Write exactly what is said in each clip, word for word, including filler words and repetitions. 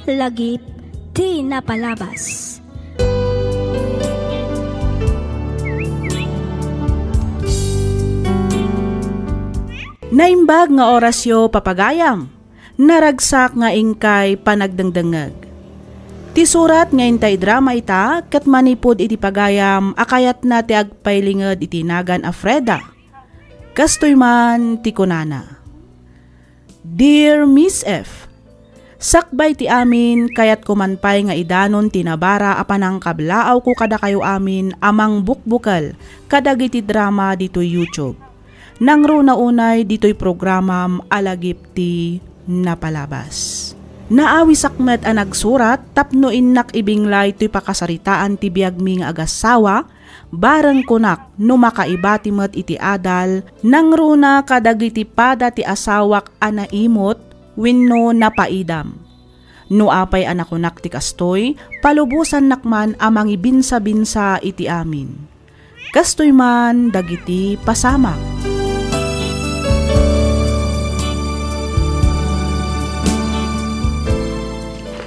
Lagip ti napalabas. Naimbag nga orasyo, papagayam. Naragsak nga inkay panagdengdengngeg. Ti surat nga intay idrama ita ket manipud iti pagayam a kayatna ti agpailinged iti nagan a Freda. Kastoy man ti kunana, Dear Miss F, sakbay ti amin, kayatko man pay nga idanon ti nabara a panangkablaawko kadakayo amin a mangbukbukel kadagiti drama ditoy YouTube. Nangruna unay ditoy programam a lagip ti napalabas. Naawisak met a nagsurat tapno innak ibinglay toy pakasaritaan ti biagmi nga agassawa, bareng kunak no makaibati met iti adal, nangruna kadagiti pada ti asawak a naimut wenno napaidam. No apay a nakunak ti kastoy, palubosannak man a mangibinsabinsa iti amin. Kastoy man dagiti pasamak.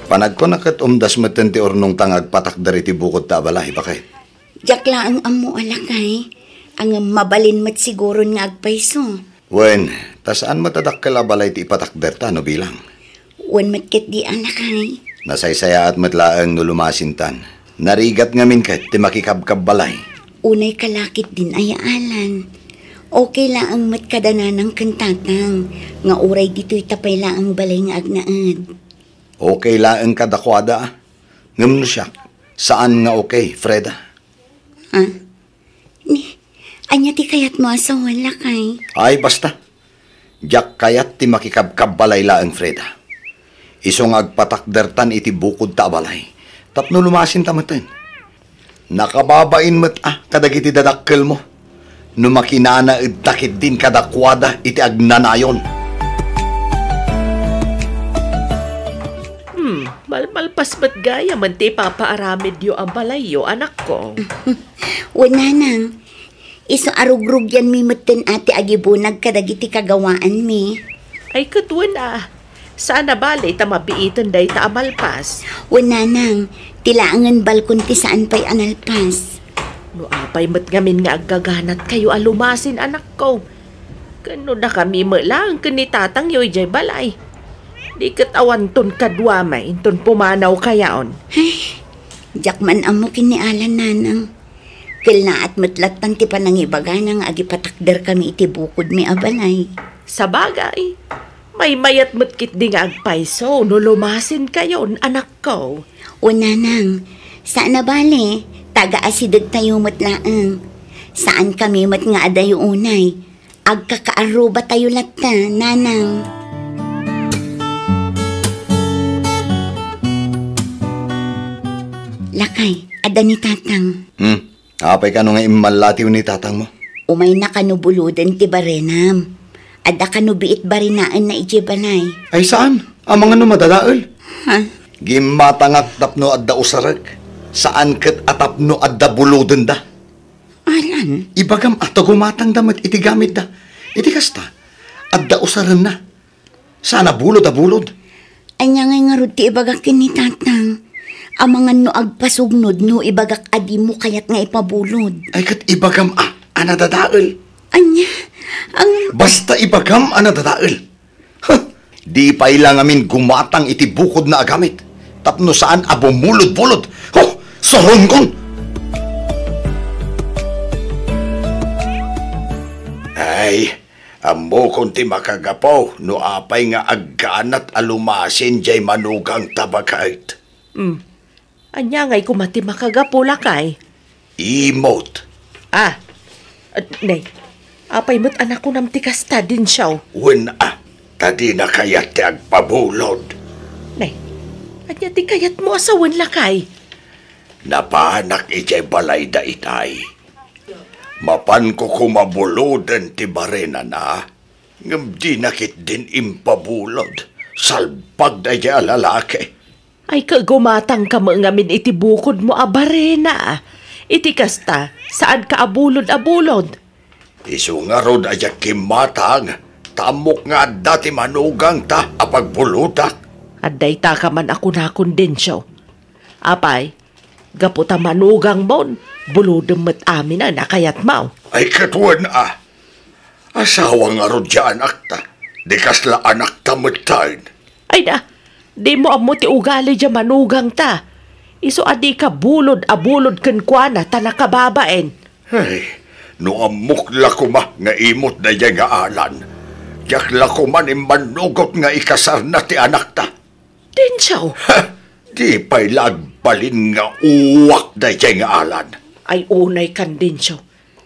Panagkunak ket umdas metten ti urnongta nga agpatakder iti bukod ta a balay, baket. Diak laeng ammo a lakay, ngem mabalin met siguron nga agpayso. Wen, ta saan met a dakkel a balay ti ipatakderta no bilang. Wen met ketdi a lakay. Nasaysayaat met laeng no lumasintan. Narigat ngamin ket ti makikabkabbalay. Unay kalakit din aya Alan. Okay laeng met kada nanang ken tatang nga uray ditoy ta pay laeng balay nga agnaed. Okay laeng kadakuada, a. Ngem no siak, saan nga okay, Freda. Ha? Ni, ania ti kayatmo a sawen, lakay? Ay, basta. Diak kayat ti makikabkabbalay laeng, Freda. Isu nga agpatakdertan iti bukod ta a balay. Tapno lumasinta metten. Nakababain met a kadagiti dadakkelmo. No makinanaedta ketdin kadakuada iti agnanayon. Hmm, malmalpas met gayamen ti ipapaaramidyo a balayyo, anakko. Wen, nanang, isu a rugrugyanmi metten a ti agibunag kadagiti kagawaanmi. Ay, ket wen a, saan a bale ta mabiiten dayta a malpas. Wen, nanang, ti laengen balkon ti saan pay a nalpas. No apay met ngamin nga aggaganatkayo a lumasin, anakko. Ken no dakami met laeng ken ni tatangyo idiay balay. Di ket awanton kadua met inton pumanawkayon. Ay, diak man ammo ken ni Alan, nanang. Kellaat met lattan ti panangibagana nga agipatakderkami iti bukodmi a balay. Sabagay, maymayat met ketdi nga agpayso no lumasinkayon, anakko. O, nanang, saan a bale, taga-asidegtayo met laeng. Saankami met nga adayo unay. Agkakaarrubatayo latta, nanang. Lakay, adda ni tatang. Hmm, apay kano nga immallatiw ni tatangmo? Umayna kano buloden ti barenam. Adda kano biit barenaenna idiay balay. Ay saan? Amangan no madadael? Ha? Gimmatangak tapno adda usarek. Saan ket a tapno adda bulodenda. Alan? Ibagam a ta gumatangda met iti gamitda. Iti kasta, adda usarenna. Saan a bulod a bulod. Ania ngay ngarud ti ibagak ken ni tatang? Amangan no agpasugnod no ibagak a dimo kayat nga ipabulod. Ay, ket ibagam a, a nadadael. Ania? Ang Basta ibagam a nadadael. Huh! Di pay la ngamin gumatang iti bukodna a gamit tapno saan a bumulod-bulod. Huh! Suronkon! Ay, ammokon ti makagapu no apay nga agganat a lumasin diay manugangta, baket. Hmm. Ania ngay koma ti makagapu, lakay? Imot. Ah, ah, nay, apay met a nakunam ti kasta, Dinsyo? Wen a, ta dina kayat ti agpabulod. Nay, ania ti kayatmo a sawen, lakay? Napanak idiay balayda itay. Mapanko koma buloden ti barenana, ngem dina ketdin impabulod. Salbag daydiay a lalaki. Ay, ket gumatangka met ngamin iti bukodmo a barena. Iti kasta, saanka a bulod a bulod. Isu ngarud a diak kimmatang, ta ammok nga adda ti manugangta a pagbulodak. Adda ita ka man a kunakon, Dencio. Apay, gapu ta manugangmon, bulodem met aminen a kayatmo. Ay, ket wen a. Asawa ngarud ti anakta. Di kasla anakta metten. Ay na, dimo ammo ti ugali ti manugangta. Isu a dika bulod a bulod kenkuana ta nakababain. Ay, no ammok la koma nga imot daydiay nga Alan, diak la koma immannugot nga ikasarna ti anakta. Dencio! Ha! Di pay la agbalin nga uwak daydiay nga Alan. Ay, unay kan, Dencio.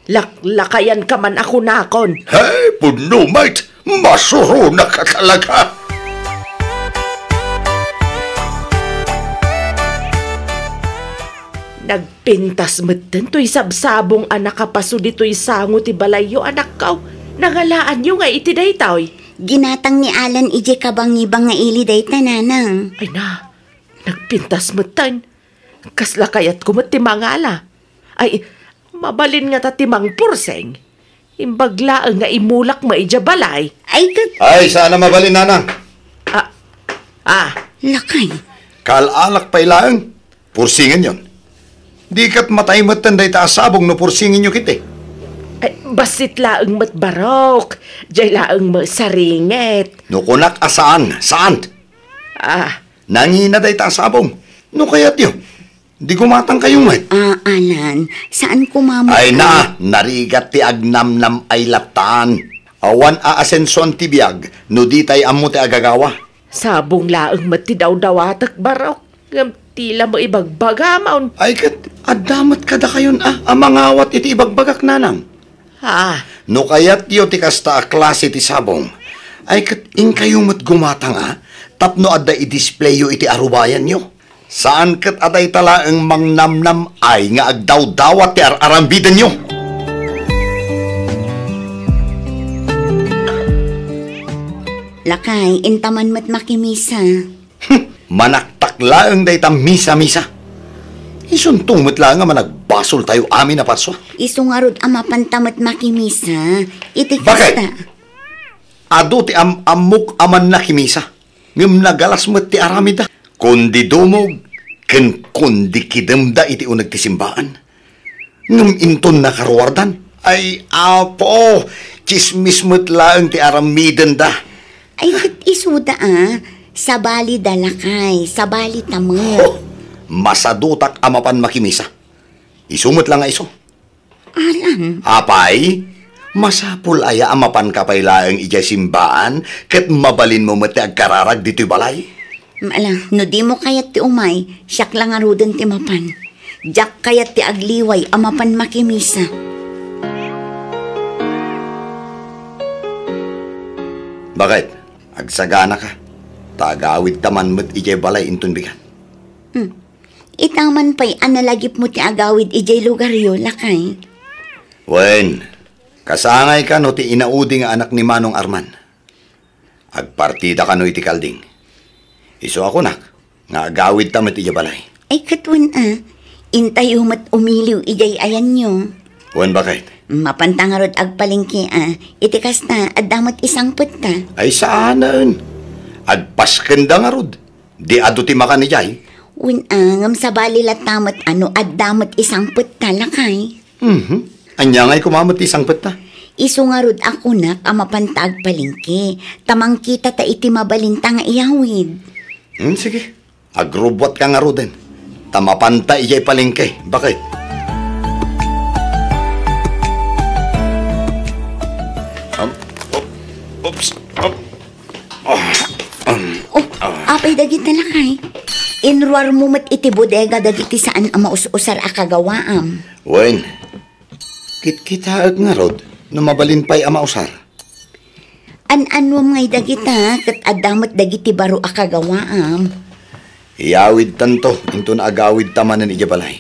Laklakayan ka man a kunakon. Hey, punno met! Masuronak a talaga! Nagpintas metten toy sabsabong a nakapaso ditoy sango ti balayyo, anakko. Nangalaanyo nga iti daytoy? Ginatang ni Alan idiay kabangibangi nga ili dayta, nanang. Ay na, nagpintas metten. Kasla kayatko met ti mangala. Ay, mabalin ngata ti mangpursing. Imbag laeng nga imulak met idiay balay. Ay, ket Ay, saan a mabalin, nanang. Ah, ah. Lakay. Kaal-alak pay laeng. Pursingenyon. Di ket matay metten dayta a sabong no pursingenyo ketdi. Ay, bassit laeng met, barok. Diay laeng met saringet. No kunak a saan, saan? Ah. Nangina dayta a sabong. No kayatyo, di gumatangkayo met. Ah, Alan, saan koma met Ay na, narigat ti agnamnam ay lattan. Awan a asensoan ti biag no ditay ammo ti agagawa. Sabong laeng met ti dawdawatek, barok. Ngem ti la maibagbagam. Ay ket, adda met kadakayon a, a mangawat iti ibagbagak, nanang. Ah. No kayatyo ti kasta a klase ti sabong, ay ket inkayo met gumatang a, tapno adda i-displayyo iti arubayanyo. Saan ket a dayta laeng mangnamnam ay nga agdawdawat ti ar-arambidenyo. Lakay, inta man met makimisa. Hmm, manaktak laeng dayta misa-misa. Isunto met laeng a managbasoltayo amin a parsua. Isu ngarud a mapanta met makimisa. Iti Bakit? Kasta. Adu ti am-ammok a mannakimisa, ngem nagalas met ti aramidda. Kundi dumog, ken kundi kidemda iti uneg ti simbaan. Ngem inton nakaruardan, ay, Apo, tsismis met laeng ti aramidenda. Ay, ket isuda a, sabalida lakay, sabalita met. Ho! Masadutak a mapan makimisa. Isu met la nga isu. Alan. Apay, masapul aya a mapanka pay laeng idiay simbaan ket mabalinmo met ti agkararag ditoy balay? Ala, no dimo kayat ti umay, siak la ngaruden ti mapan. Diak kayat ti agliway a mapan makimisa. Bakit? Agsaganaka. Ta agawidta man met idiay balay inton bigat. Hmm. Ita man pay a nalagipmo ti agawid idiay lugaryo, lakay. Wen, kasangay kano ti inaudi nga anak ni Manong Arman. Agpartida kano iti kalding. Isu a kunak, nga agawidta met idiay balay. Ay, ket wen a, intayo met umiliw idiay ayanyo. Wen, bakit? Mapanta ngarud agpalengke a, iti kasta, adda met isangpetta. Ay, saanen. Agpaskenda ngarud. Di adu ti makan idiay? Wen a, ngem sabali latta met a no adda met isangpetta, lakay. Mhm. Ania ngay koma met ti isangpetta? Isu ngarud a kunak a mapanta agpalengke, ta mangkitata iti mabalinta nga iyawid. Hmm, sige. Agrubbuatka ngaruden. Ta mapanta idiay palengke. Bakit? Um, op-, oops. Op-, Ah, um, Oh, ah. Apay dagita, lakay? Inruarmo met iti bodega dagiti saan a maus-usar a kagawaam. Wen, kitkitaek ngarud no mabalin pay a mausar. An-anuem ngay dagita, ket adda met dagiti baro a kagawaam. Iyawidtanto inton agawidta manen idiay balay.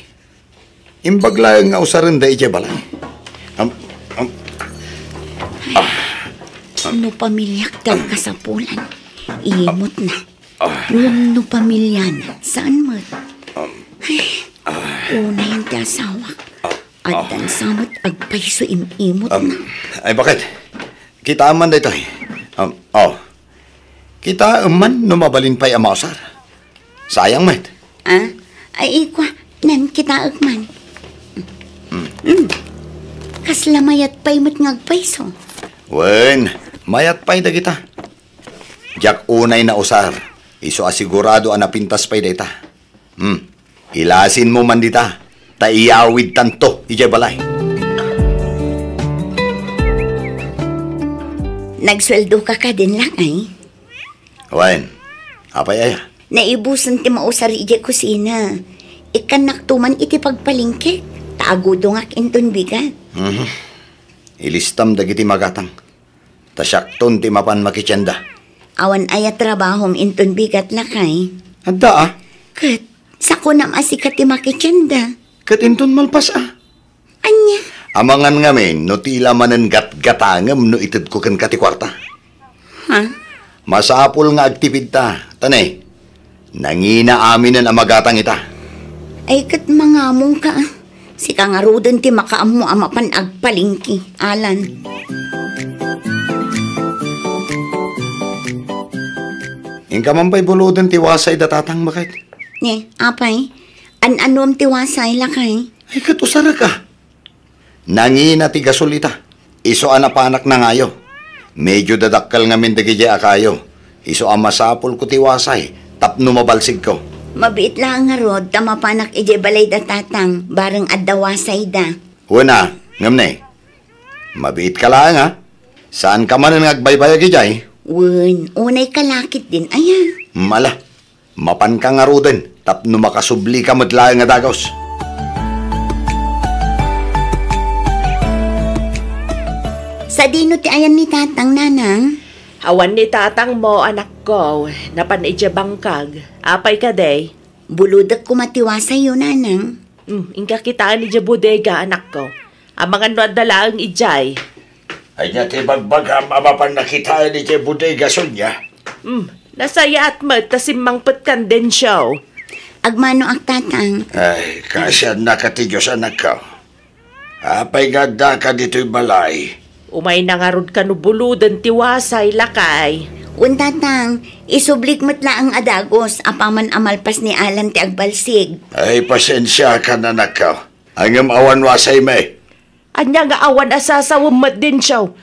Imbag laeng nga usarenda idiay balay. Am, am, No pamiliak ti agkasapulan, imot na. Ah. Ngem no pamiliana, saan met? Um, Ay, ah. Unayen ti asawak. Ah, ah. Addan sa met agpayso im-imot Um, na. Ay, bakit? Kitaem man daytoy. Um, oh. Kitaem man no mabalin pay a mausar. Sayang met. Ah? Ay, ikwa, nan kitaek man. Mm. Kasla mayat pay met nga agpayso. Wen, mayat pay dagita. Diak unay nausar. Isu a sigurado a napintas pay dayta. Hmm. Ilasinmo man dita, ta iyawidtanto idiay balay. Nagsueldoka kadin, lakay? Wen, apay aya? Naibusen ti mausar idiay kusina. Ikkannakto man iti pagpalengke, ta agudongak inton bigat. Mhm. Ilistam dagiti magatang. Ta siakton ti mapan makitienda. Awan aya trabahom inton bigat, lakay? Adda, a. Ket, sakunam a sika ti makitienda. Ket inton malpas, a. Ania? Amangan ngamin no ti la manen gatgatangem no itedko kenka ti kuarta. Ha? Masapul nga agtipidta. Ta ne, nangina aminen a magatang ita. Ay, ket mangamongka, a. Sika ngaruden ti makaammo a mapan agpalengke, Alan. Inka man pay buloden ti wasay da tatang, baket? Ne, apay? An-anuem ti wasay, lakay? Ay, ket usarek, a. Nangina ti gasol ita. Isu a napanak nangayo. Medio dadakkel ngamin dagidiay a kayo. Isu a masapulko ti wasay tapno mabalsigko. Mabiit laeng ngarud ta mapanak idiay balay da tatang, bareng adda wasayda. Wen a, ngem ne, mabiitka laeng, a. Saanka manen nga agbaybayag idiay? Wen, unayka la ketdin aya. Mala. Mapanka ngaruden tapno makasublika met laeng a dagus. Sadino ti ayan ni tatang, nanang? Awan ni tatangmo, anakko. Napan idiay bangkag. Apay kadi? Bulodek koma ti wasayyo, nanang. Hmm, inka kitaen idiay bodega, anakko. Amangan no adda laeng idiay. Ania ti bagbagam a mapan nakitaen idiay bodega, Sonia? Hmm, nasayaat met ta simmangpetkan, Dencio. Agmanoak, tatang. Ay, kaasiannaka ti Dios, anakko. Apay nga addaka ditoy balay? Umayna ngarud kano buloden ti wasay, lakay. Wen, tatang, isublik met laeng a dagus apaman a malpas ni Alan ti agbalsig. Ay, pasensiakan, anakko. Ngem awan wasaymi. Ania nga awan a sasawem met, Dencio?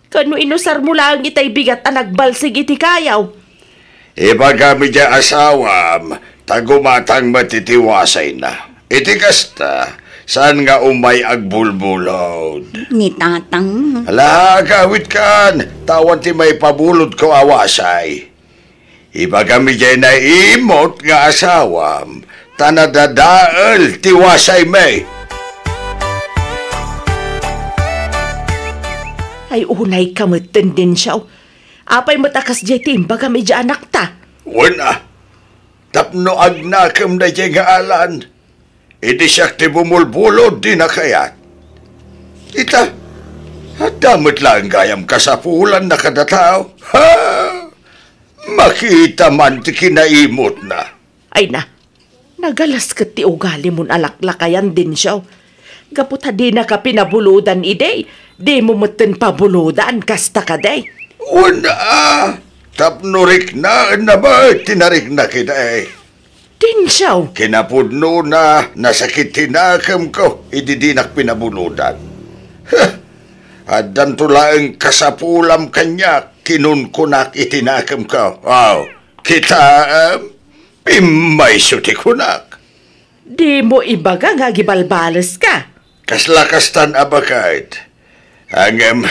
Kano inusarmo laeng itay bigat a nagbalsig iti kayaw? Ibagam idiay asawam, ta gumatang met iti wasayna. Iti kasta, saan nga umay agbulbulod. Ni tatang. Ala, agawidkan, ta awan ti maipabulodko a wasay. Ibagam idiay naimot nga asawam, ta nadadael ti wasaymi. Ay, unayka met, Dencio. Apay met a kasdiay ti imbagam idiay anakta? Wen a, tapno agnakem daydiay nga Alan. Idi siak ti bumulbulod, dina kayat. Ita, adda met laeng gayam kasapulanna kada tao. Ha? Makita man ti kinaimotna. Ay na, nagalas ket ti ugalimon a laklakayan, Dencio. Gapu ta dinaka pinabulodan idi, dimo metten pabulodan, kasta kadi? Wen a, tapno riknaenna met ti nariknak idi. Dencio! Kinapudnona, nasakit ti nakemko idi dinak pinabulodan. Huh! Addanto laeng kasapulam kaniak, kinunkunak iti nakemko. Aw, kitaem? Pimmayso ti kunak. Dimo ibaga nga agibalbaleska. Kasla kastan a baket. Ngem,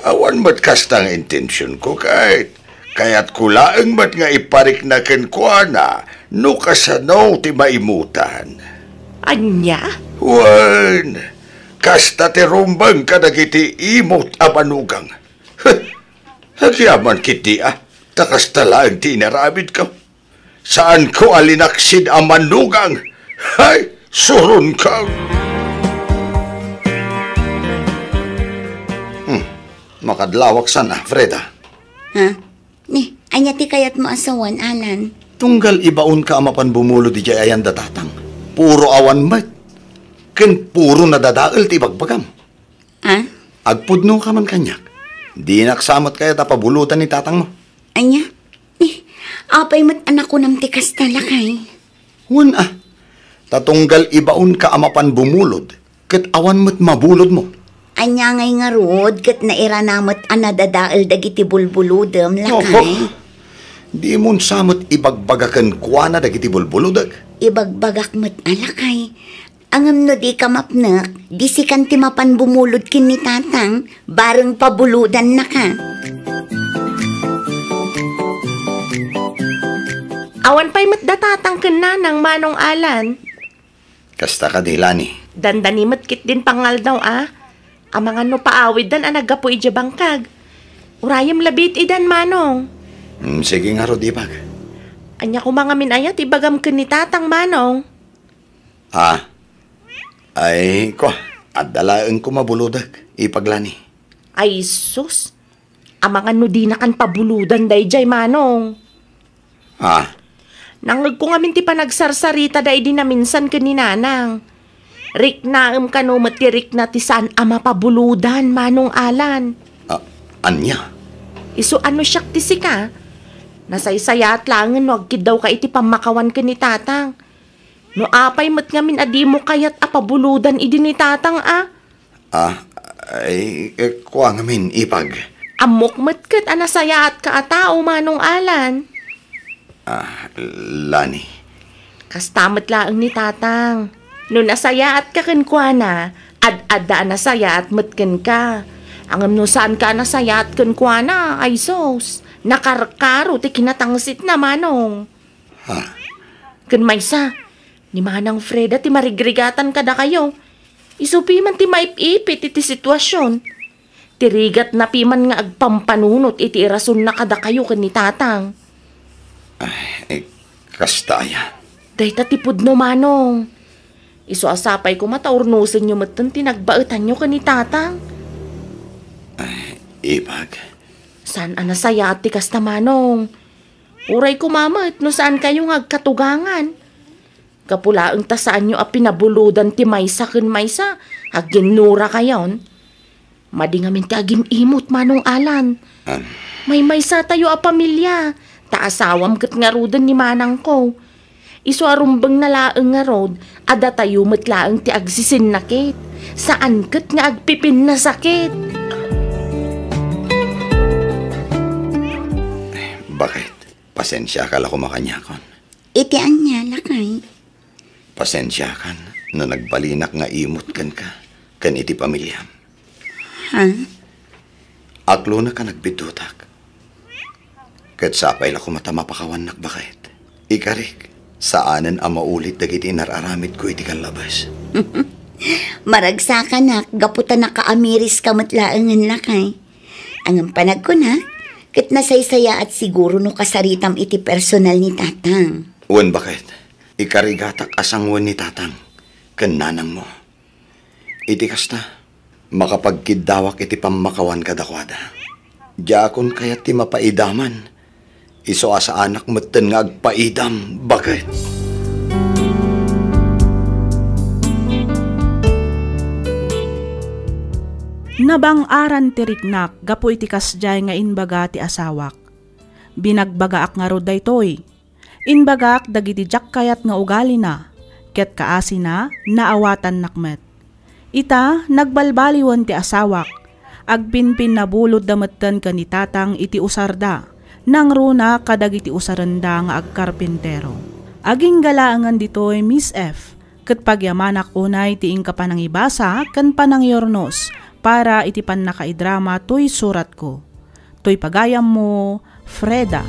awan met kasta nga intensionko, ket kayatko laeng met nga iparikna kenkuana no kasano ti maimutan. Ania? Wen, kasta ti rumbeng kadagiti imot a manugang. Huh, agyaman ketdi a, ta kasta laeng ti inaramidko. Saanko a linaksid a manugang. Hay, suronko! Hmm, makadlawak sana, Freda. Ha? Ni, ania ti kayatmo a sawen, Alan? Tunggal ibaonka a mapan bumulod idiay ayan da tatang. Puro awan met. Ken puro nadadael ti ibagbagam. Ah? Agpudnoka man kaniak. Dinak sa met kayat a pabulodan ni tatangmo. Ania? Ni, Apay met a nakunam ti kasta, lakay? Wen a, ta tunggal ibaonka a mapan bumulod, ket awan met mabulodmo. Ania ngay ngarud ket nairana met a nadadael dagiti bulbulodem, lakay? Oho. Dimon sa met ibagbaga kenkuana dagiti bulbulodek. Ibagbagak met a, lakay. Ngem no dika mapnek, di sikan ti mapan bumulod ken ni Tatang, bareng pabulodannaka. Awan pay met da Tatang ken Nanang, Manong Alan. Kasta kadi, Lani? Dandani met ketdin pangaldaw a. Amangan no paawiddan a naggapu idiay bangkag. Urayem labi iti idan, Manong. Mm, sige ngarud, Ipag. Ania koma ngamin aya ti ibagam ken ni Tatang, Manong? Ah. Ay, kua, adda laeng koma bulodek, Ipag Lani. Ay, sus. Amangan no dinakan pabulodan daydiay, Manong. Ah. Nangngegko ngamin ti panagsarsarita da idi naminsan ken ni Nanang. Riknaem kano met ti rikna ti saan a mapabulodan, Manong Alan. Ah, ania? Isu a no siak ti sika, nasaysayaat laengen no agkiddawka iti pammakawan ken ni Tatang. No apay met ngamin a dimo kayat a pabulodan idi ni Tatang a? Ah, ay, eh, kua ngamin, Ipag. Ammok met ket a nasayaatka a tao, Manong Alan. Ah, Lani. Kasta met laeng ni Tatang. No nasayaatka kenkuana, ad-adda a nasayaat met kenka. Ngem no saanka a nasayaat kenkuana, ay sus, nakarkaro ti kinatangsitna, Manong. Ha? Ken maysa, ni Manang Freda ti marigrigatan kadakayo. Isu piman ti maip-ipit iti situasion. Ti rigatna piman nga agpampanunot iti irasonna kadakayo ken ni Tatang. Ay, eh, kasta aya? Dayta ti pudno, Manong. Isu a sapay koma ta urnosenyo metten ti nagbaetanyo ken ni Tatang. Ay, Ipag. Saan a nasayaat ti kasta, Manong. Uray koma met no saankayo nga agkatugangan. Gapu laeng ta saanyo a pinabulodan ti maysa ken maysa, aginnurakayon. Madi ngamin ti agim-imot, Manong Alan. Ah. Maymaysatayo a pamilia, ta asawam ket ngaruden ni manangko. Isu a rumbengna laeng ngarud a datayo met laeng ti agsisinnakit, saan ket nga agpipinnasakit. Baket, pasensiaka la koma kaniakon. Iti ania, lakay? Pasensiakan no nagbalinak nga imot kenka ken iti pamiliam. Ha? Aklonek a nagbiddutak. Ket sapay la koma ta mapakawannak, baket. Ikarik, saanen a maulit dagiti inar-aramidko iti kallabes. Maragsakanak gapu ta nakaamiriska met laengen, lakay. Ngem panagkunak, ket nasaysayaat siguro no kasaritam iti personal ni Tatang. Wen, baket, ikarigatak a sangoen ni Tatang ken nanangmo. Iti kasta, makapagkiddawak iti pammakawan kadakuada. Diakon kayat ti mapaidaman, isu a saanak metten nga agpaidam, baket. Nabang-aran ti riknak gapu iti kasdiay nga imbaga ti asawak. Binagbagaak ngarud daytoy. Imbagak dagiti diak kayat nga ugalina, ket kaasina, naawatannak met. Ita, nagbalbaliwen ti asawak. Agpinpinnabulodda metten ken ni Tatang iti usarda, nangruna kadagiti usarenda nga agkarpintero. Agingga laengen ditoy, Miss F, ket pagyamanak unay ti inka panangibasa ken panangyurnos para iti pannakaidrama toy suratko. Toy pagayammo, Freda.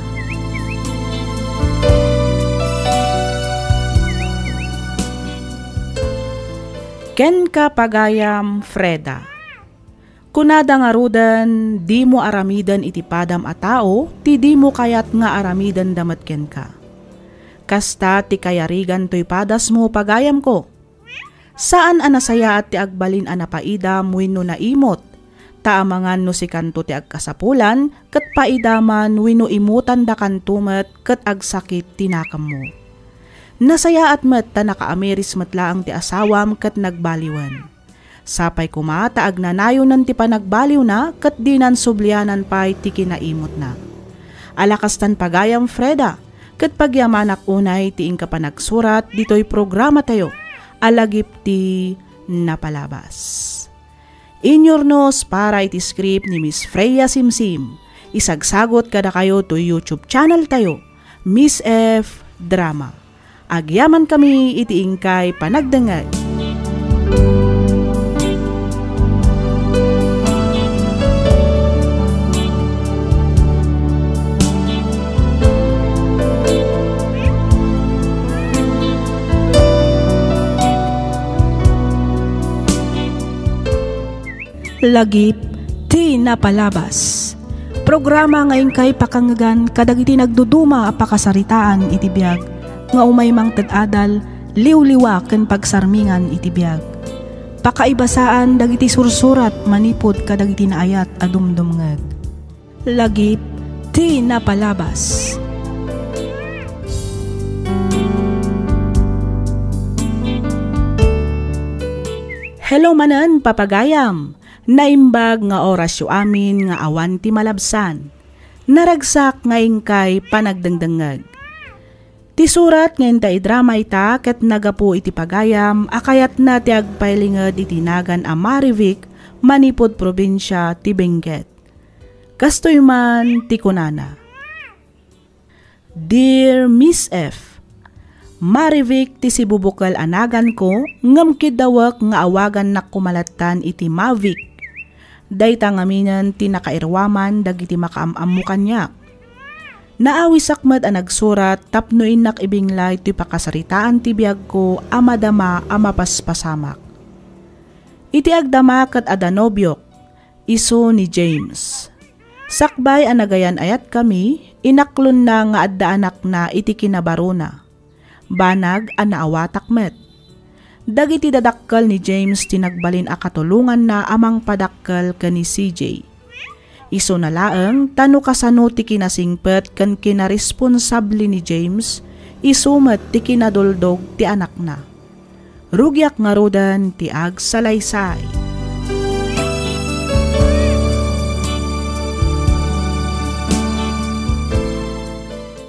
Kenka, pagayam Freda. Kunada ngaruden, dimo aramiden iti padam a tao ti dimo kayat nga aramidenda met kenka. Kasta ti kayarigan toy padasmo, pagayamko. Saan a nasayaat ti agbalin a napaidam wenno naimot, ta amangan no sikanto ti agkasapulan ket paidaman wenno imotandakanto met ket agsakit ti nakemmo. Nasayaat met ta nakaamiris met laeng ti asawam ket nagbaliwen. Sapay koma ta agnanayonen ti panagbaliwna ket dinan sublianan pay ti kinaimotna. Ala kastan pagayam, Freda, ket pagyamanak unay ti inka panagsurat ditoy programatayo a Lagip ti Napalabas. Inyurnos para iti script ni Miss Freya Simsim. Isagsagot kadakayo toy YouTube channel tayo, Miss F Drama. Agyamankami iti inkay panagdengngeg. Lagip ti Napalabas. Programa nga inkay pakangngegan kadagiti nagduduma a pakasaritaan iti biag nga umay mangted adal, liwliwa ken pagsarmingan iti biag. Pakaibasaan dagiti sursurat manipud kadagiti naayat a dumdumngeg. Lagip ti Napalabas. Hello manen, papagayam! Naimbag nga orasyo amin nga awan ti malabsan. Naragsak nga inkay panagdengdengngeg. Ti surat nga inta idrama ita ket nagapu iti pagayam a kayatna ti agpailinged iti nagan a Marivic manipud probinsia ti Benguet. Kastoy man ti kunana, "Dear Miss F, Marivic ti sibubukel a naganko, ngem kiddawek nga awagannak koma lattan iti Mavic. Dayta ngaminen ti nakairuaman dagiti makaam-ammo kaniak. Naawisak met a nagsurat tapno innak ibinglay toy pakasaritaan ti biagko a madama a mapaspasamak. Iti agdama ket adda nobiok, isu ni James. Sakbay a nagayan-ayatkami, inaklonna nga adda anakna iti kinabarona. Banag a naawatak met. Dagiti dadakkel ni James ti nagbalin a katulonganna a mangpadakkel ken ni C J. Isuna laeng ta no kasano ti kinasingpet ken kinaresponsable ni James, isu met ti kinaduldog ti anakna. Rugiak ngaruden ti agsalaysay."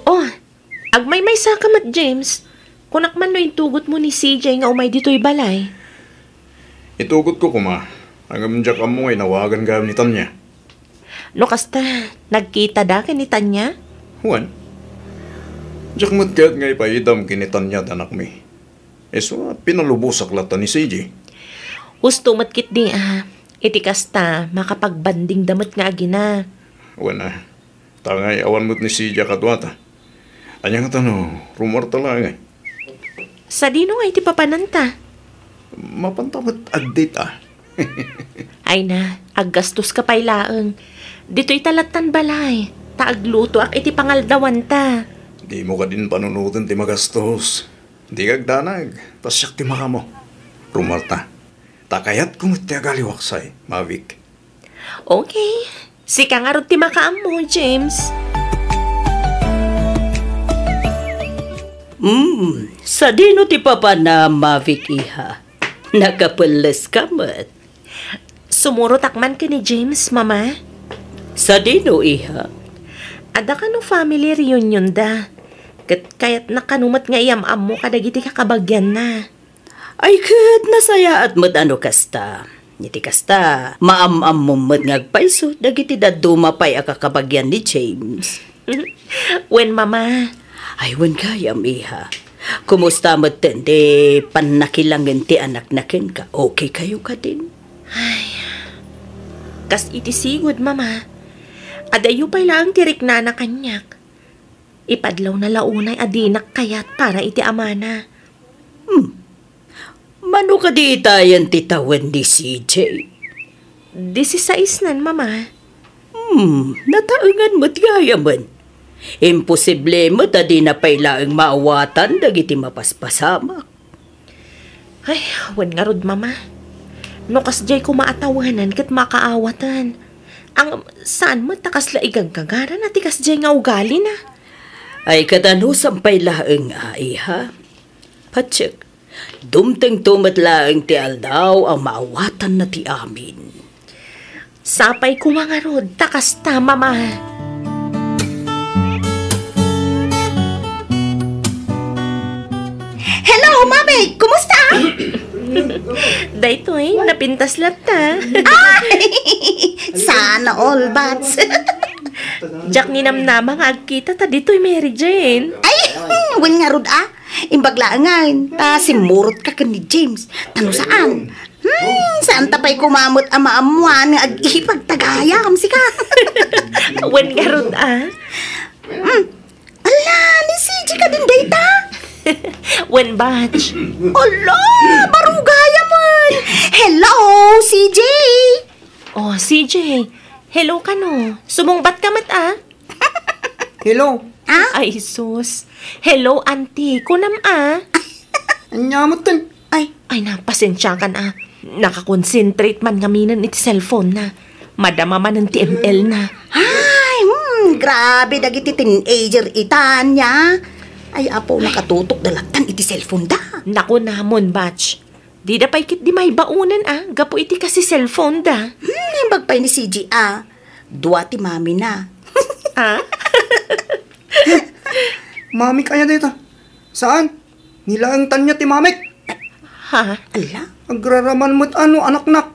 Oh, agmaymaysa ka met, James. Kunak man no intugotmo ni C J nga umay ditoy balay. Itugotko koma, ngem diak ammo nga inawagan gayam ni Tanya. No kasta, nagkitada ken ni Tanya? Wen, diak met kayat nga ipaidam ken ni Tanya ti anakmi. Isu a pinalubosak latta ni C J. Husto met ketdi a, iti kasta, makapagbandingda met nga agina. Wen a, ta ngay awan met ni C J a kaduata. Ania ngata no, rumuarta laeng? Sadino nga iti papananta? Mapanta met agdate a. Ay na, aggastoska pay laeng. Ditoy ta lattan balay, ta aglutoak iti pangaldawanta. Dimo kadin panunoten ti magastos. Dika agdanag, ta siak ti makaammo. Rumuarta. Ta kayatko met ti agaliwak say, Mavic. Okay. Sika ngarud ti makaammo, James. Mm, sadino ti papanam, Mavic, iha? Nakapelleska met. Sumurotak man ken ni James, Mama. Sadino, iha? Adda kano family reunion da. Ket kayatna kano met nga iyam-ammo kadagiti kakabagianna. Ay, ket nasayaat met a no kasta. Iti kasta, maam-ammom met nga agpayso dagiti dadduma pay a kakabagian ni James. Wen, Mama. Ay, wen gayam, iha. Kumusta metten ti pannakilangen ti anakna kenka? Okay kayo kadin? Ay, kas iti sigud, Mama. Adayo pay laeng ti riknana kaniak. Ipadlawna la unay a dinak kayat para iti amana. Hmm. Mano kadi itayen ti tawen ni C J? Disisais nan, Mama. Hmm, nataengan met gayamen. Imposible met a dina pay laeng maawatan dagiti mapaspasamak. Ay, wen ngarud, Mama. No kasdiay koma a tawenan ket makaawatan. Ang saan met ta kasla igaggagarana ti kasdiay nga ugalina. Ay, ket anusan pay laeng a, iha? Patiek, dumtengto met laeng ti aldaw a maawatanna ti amin. Sapay koma ngarud ta kasta, Mama. Hello, Mami! Kumusta? Daytoy, napintas latta. Ay! Sana all, Bats. Diak ninamnama nga agkita ta ditoy, Mary Jane. Ay, wen ngarud, ah. Imbag laengen, ta simmurot ka ken ni James. Ta no saan? Hmm, saan ta pay kumamet a maammuan nga ag-ipagtagayam, sika? Wen ngarud, ah. Hmm. Ala, ni C J kadin dayta? Wen, Batch. Ala, barugayam man. Hello, C J. Oh, C J. Hello kano. Sumungbat ka met, ah. Hello. Ah? Ay, sus. Hello, auntie. Kunam, ah. Ania met ten? Ay. Ay, na, pasensiakan, ah. Nakakonsentrate man ngaminen iti cellphone na. Madama manen ti M L na. Ay, hmm, grabe dagiti teenager ita, ania. Ay, apo, nakatutok da lattan iti cellphone da. Naku namon, Batch. Dida pay ketdi maibaonen, ah, gapu iti kasi cellphone da. Hmm, naimbag pay ni C J, ah. Dua ti mami na. Ah? Mamik aya dayta? Saan? Ni laeng Tania ti mamik. Ha? Ala? Agraraman met a no anaknak.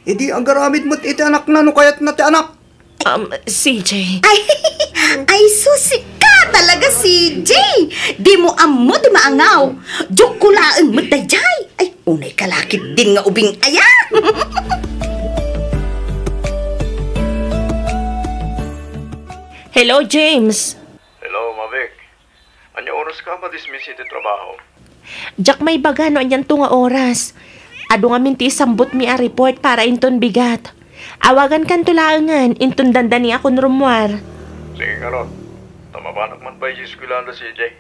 Idi agaramid met iti anakna no kayatna ti anak. Um, C J. Ay, ay, sus, sika talaga, C J. Di mo ammo ti maangaw. Joke ko laeng met daydiay. Ay, unay ka la ketdin nga ubing aya. Hello, James. Hello, Mavik. Ania oras ka madismiss iti trabaho? Diak maibaga no anianto nga oras. Adu ngamin ti isambutmi a report para inton bigat. Awagankanto laengen inton dandani a kunrummuar. Sige ngarud. Ta mapanak man pay iti eskuelaan da C J.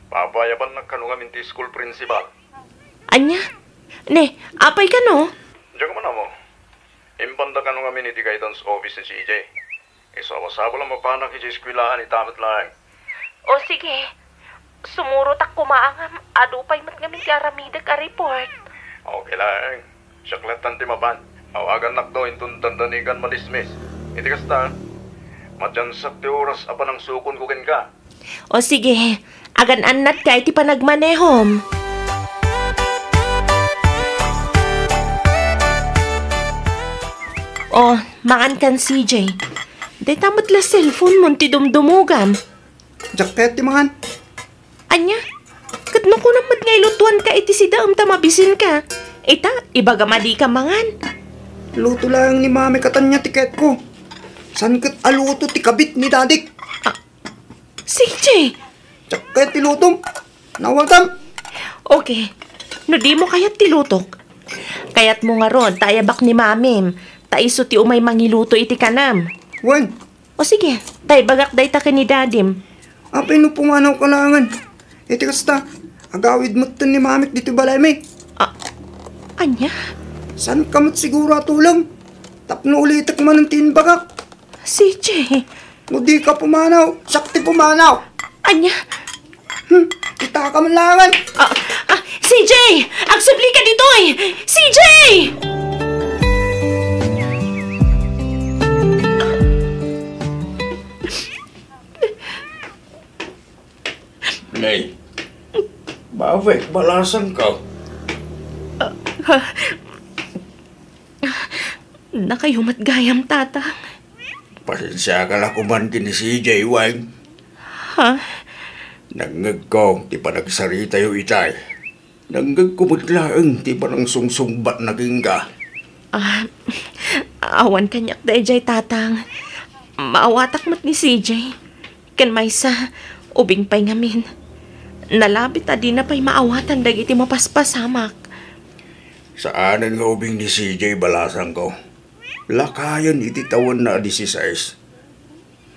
Papayabannak kano ngamin ti school principal. Ania? Ne, apay kano? Diak man ammo. Impanda kano ngamin iti guidance office ni C J. Isu a masapul a mapanak iti eskuelaan ita met laeng. O sige, sumurotak koma ngem adu pay met ngamin ti aramidek a report. Okay laeng. Siak lattan ti mapan. Awagannakto inton dandanikan madismiss. Iti kasta, madiansak ti oras a panangsukonko kenka. O sige, agan-annatka iti panagmanehom. O, mangan kan C J. Dayta met la cellphone mon ti dumdumogam. Diak kayat ti mangan. Ania? Ket no kunam met nga ilutuanka iti sidaem ta mabisinka. Ita, ibagam a dika mangan. Luto laeng ni Mami ken Tania ti kayatko. Saan ket a luto ti kabit ni Dadik? Ah, C J! Diak kayat ti lutom. Nawatam. Okay. No dimo kayat ti lutok, kayatmo ngarud ta ayabak ni Mamim, ta isu ti umay mangiluto iti kanam. Wen. O sige, ta ibagak dayta ken ni Dadim. Apay no pumanawka laengen? Iti kasta, agawid metten ni Mamik ditoy balaymi. Ah, ania? Saanka met siguro a tulong? Tapno ulitek manen ti imbagak. C J. No dika pumanaw, siak ti pumanaw. Ania? Hmm, kitaka man laengen. Ah, ah, C J! Agsublika ditoy! C J! Nay, bakit balasangko? Ah, ah, Nakayo met gayam, Tatang. Pasensiaka la koman ken ni C J, Weng. Ha? Nangngegko ti panagsaritayo itay. Nangngegko met laeng ti panangsungsungbatna kenka. Ah, awan kaniak daydiay, Tatang. Maawatak met ni C J. Ken maysa, ubing pay ngamin. Nalabit a dina pay maawatan dagiti mapaspasamak. Saanen nga ubing ni C J, balasangko. Lakayen iti tawenna a disisais.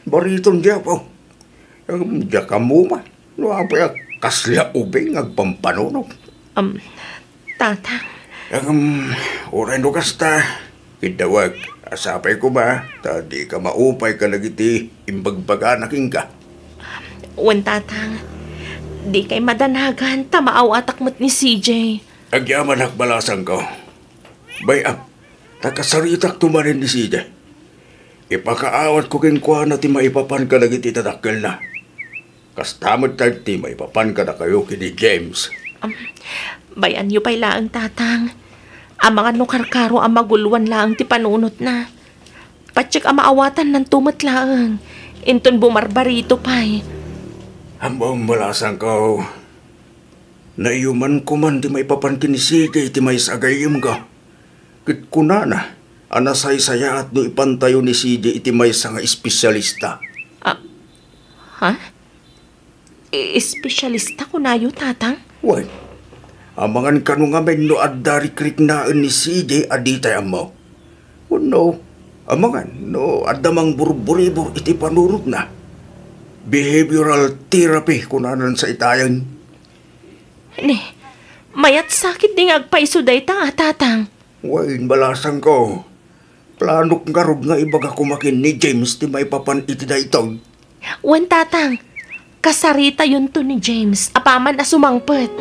Bariton, Apo. Ngem diak ammo man no apay a kasla ubing agpampanunot. Am, Tatang. Ngem, uray no kasta, kiddawek a sapay koma ta dika maupay kadagiti imbagbagana kenka. Wen, Tatang. Dikay madanagan ta maawatak met ni C J. Agyamanak, balasangko. Bay-am, ta kasaritakto manen ni C J. Ipakaawatko kenkuana ti maipapan kadagiti dadakkelna. Kasta met ti maipapan kadakayo ken ni James. Am, bay-anyo pay laeng, Tatang. Amangan no karkaro a maguloan laeng ti panunotna. Patiek a maawatannanto met laeng. Inton bumarbarito pay. Ammom, balasangko. Naiyumanko man ti maipapan ken ni C J iti maysa a gayyemko. Ket kunana a nasaysayaat no ipantayo ni C J iti maysa nga espesialista. Ah, ha? I-, espesialista kunayo, Tatang? Wen, amangan kano ngamin no adda rikriknaen ni C J a ditay ammo. Wenno, amangan no adda mangburburibor iti panunotna. Behavioral therapy kunanan sa itayen. Ni, mayat sakit di nga agpayso dayta, a, Tatang. Wen, balasangko. Planok ngarud nga ibaga koma ken ni James ti maipapan iti daytoy. Wen, Tatang. Kasaritayonto ni James apaman a sumangpet.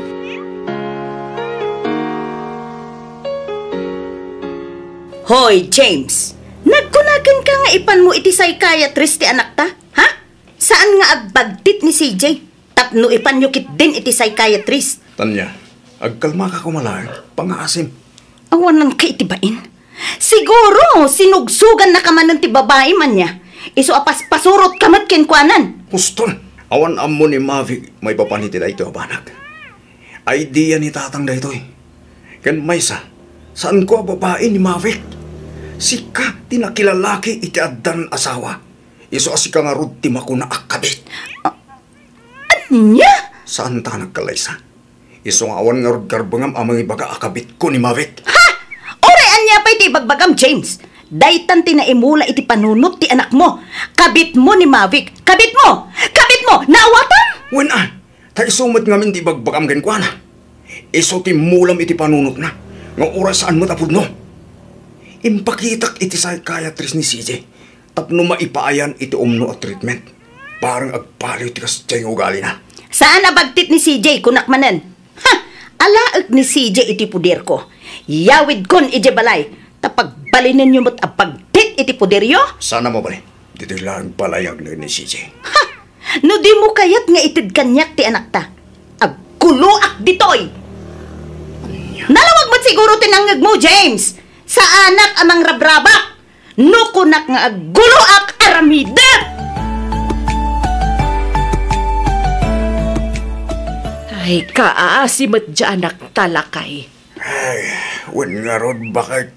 Hoy, James! Nagkuna kenka nga ipanmo iti psychiatrist ti anakta? Ha? Saan nga agbagtit ni C J tapno ipanyo ketdin iti psychiatrist? Tanya, agkalmaka koma laeng, pangaasim. Awananka iti bain. Siguro, sinugsogannaka manen ti babai man nia. Isu a paspasurotka met kenkuanan. Huston, awan ammo ni Mavic maipapan iti daytoy a banag. Idea ni Tatang daytoy. Ken maysa, saanko a babai ni Mavic. Sika ti nakilalaki iti addan asawa. Isu a sika ngarud ti makuna a kabit. A-, ania? Saanta a nagkalaysa. Isu nga awan ngarud karbengam a mangibaga a kabitko ni Mavic. Ha? Uray ania pay ti ibagbagam, James? Daytan ti naimula iti panunot ti anakmo. Kabitmo ni Mavic. Kabitmo! Kabitmo! Naawatam? Wen a, ta isu met ngamin ti ibagbagam kenkuana. Isu ti immulam iti panunotna, nga uray saan met a pudno. Impakitak iti psychiatrist ni C J tapno maipaayan iti umno a treatment. Parang agpaliw ti kasdiay nga ugalina. Saan a bagtit ni C J, kunak manen. Ha! Alaek ni C J iti poderko. Yawidkon idiay balay, ta pagbalinenyo met a bagtit iti poderyo? Saan a mabalin. Ditoy laeng balay agnaed ni C J. Ha! No dimo kayat nga ited kaniak ti anakta, agguloak ditoy! Nalawag met siguro ti nangngegmo, James! Saanak a mangrabrabak! No kunak nga agguloak, aramidek! Ay, kaasi met diay anakta, lakay. Ay, wen ngarud, baket.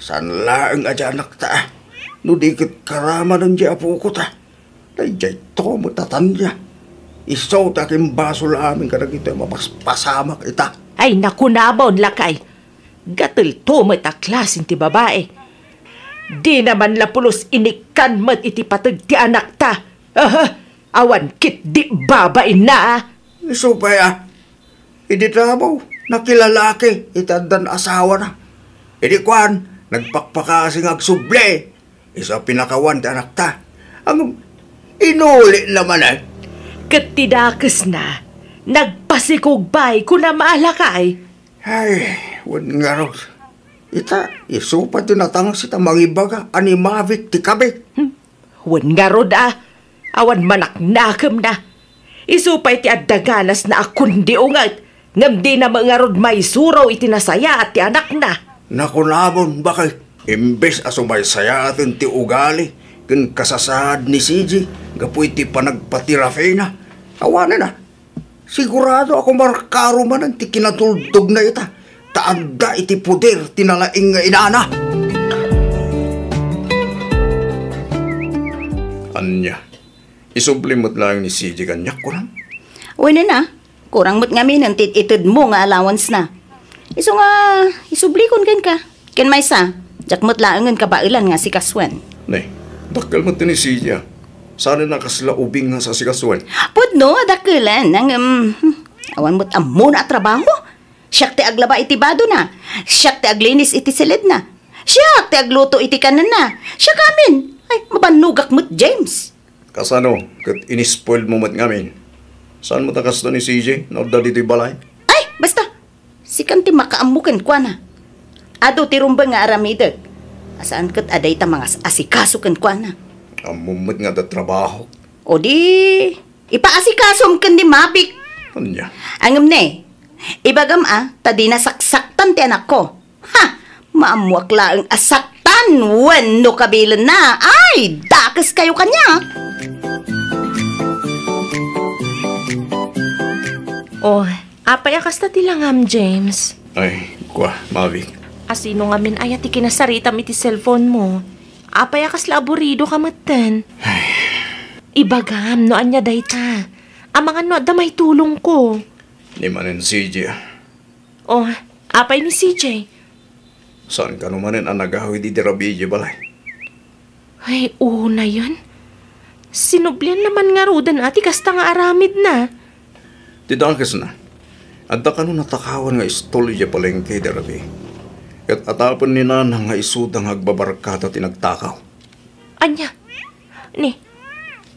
Saan laeng a diay anakta, a. No di ket karamanen diay apoko ta. Daydiay to met a Tanya. Isu ti akimbasol amin kadagitoy a mapaspasamak ita. Ay, nakunamon, lakay. Gatel to met a klasen ti babai. Dina man la pulos inikkan met iti pateg ti anakta. Aha, awan ketdi babainna, a. Isu pay, a. Idi trabaho, nakilalaki iti addan asawana. Idi kuan, nagpakpakasi nga agsubli. Isu a pinakawan ti anakta. Ngem, inulina manen. Ket ti dakesna, nagpasikog pay, kunam a, lakay. Ay, wen ngarud. Ita, isu pay ti natangsit a mangibaga a ni Mavic ti kabit. Hmm. Wen ngarud, a, awan manaknakemna. Isu pay ti adda ganasna a kundi unget, ngem dina met ngarud maisuro iti nasayaat ti anakna. Nakunamon, baket, imbes a sumaysayaaten ti ugali ken kasasaad ni C J gapu iti panagpaterapina, awanen a. Sigurado a kumarkaro manen ti kinatultogna ita, ta adda iti poder ti nalaing nga inana. Ania, isubli met laeng ni C J kaniak, kunam? Wen a, kurang met ngaminen ti itedmo nga allowance-na. Isu nga, isublikon kenka. Ken maysa, diak met laengen kabaelan nga asikasuen. Ne, dakkel met ti ni C J, a. Saan a kasla ubing nga asikasuen? Pudno a dakkelen, ngem, hmm, awan met ammona a trabaho. Siak ti aglaba iti badona. Siak ti aglinis iti silidna. Siak ti agluto iti kanenna. Siak amin. Ay, mabannogak met, James. Kasano ket inispoilmo met ngamin? Saan met a kasta ni C J no adda ditoy balay? Ay, basta! Sikan ti makaammo kenkuana. Adu ti rumbeng nga aramidek. A saan ket a dayta mangas-asikaso kenkuana. Ammom met nga adda trabaho. O di, Ipaasikasom ken ni Mabik. Ania? Ngem ne, ibagam a, ta dina saksaktan ti anakko. Ha! Maammoak laeng a saktan wenno kabilenna. Ay, dakes kayo kaniak. Oh, apay a kasta ti langam, James? Ay, kua, Mabik. Asino ngamin aya ti kinasaritam iti cellphone mo? Apay a kasla aburido ka metten? Ay. Ibagam no ania dayta. Amangan no adda maitulongko. Ni manen C J, ah. Oh, apay ni C J? Saan kano manen a nagawid idi rabii idiay balay? Ay, unayen. Sinublianna man ngaruden a ti kasta nga aramidna. Ti dakesna, adda kano natakawan nga istol idiay palengke idi rabii. Ket atapen ni Nanang nga isuda nga agbabarkada ti nagtakaw. Ania? Ni,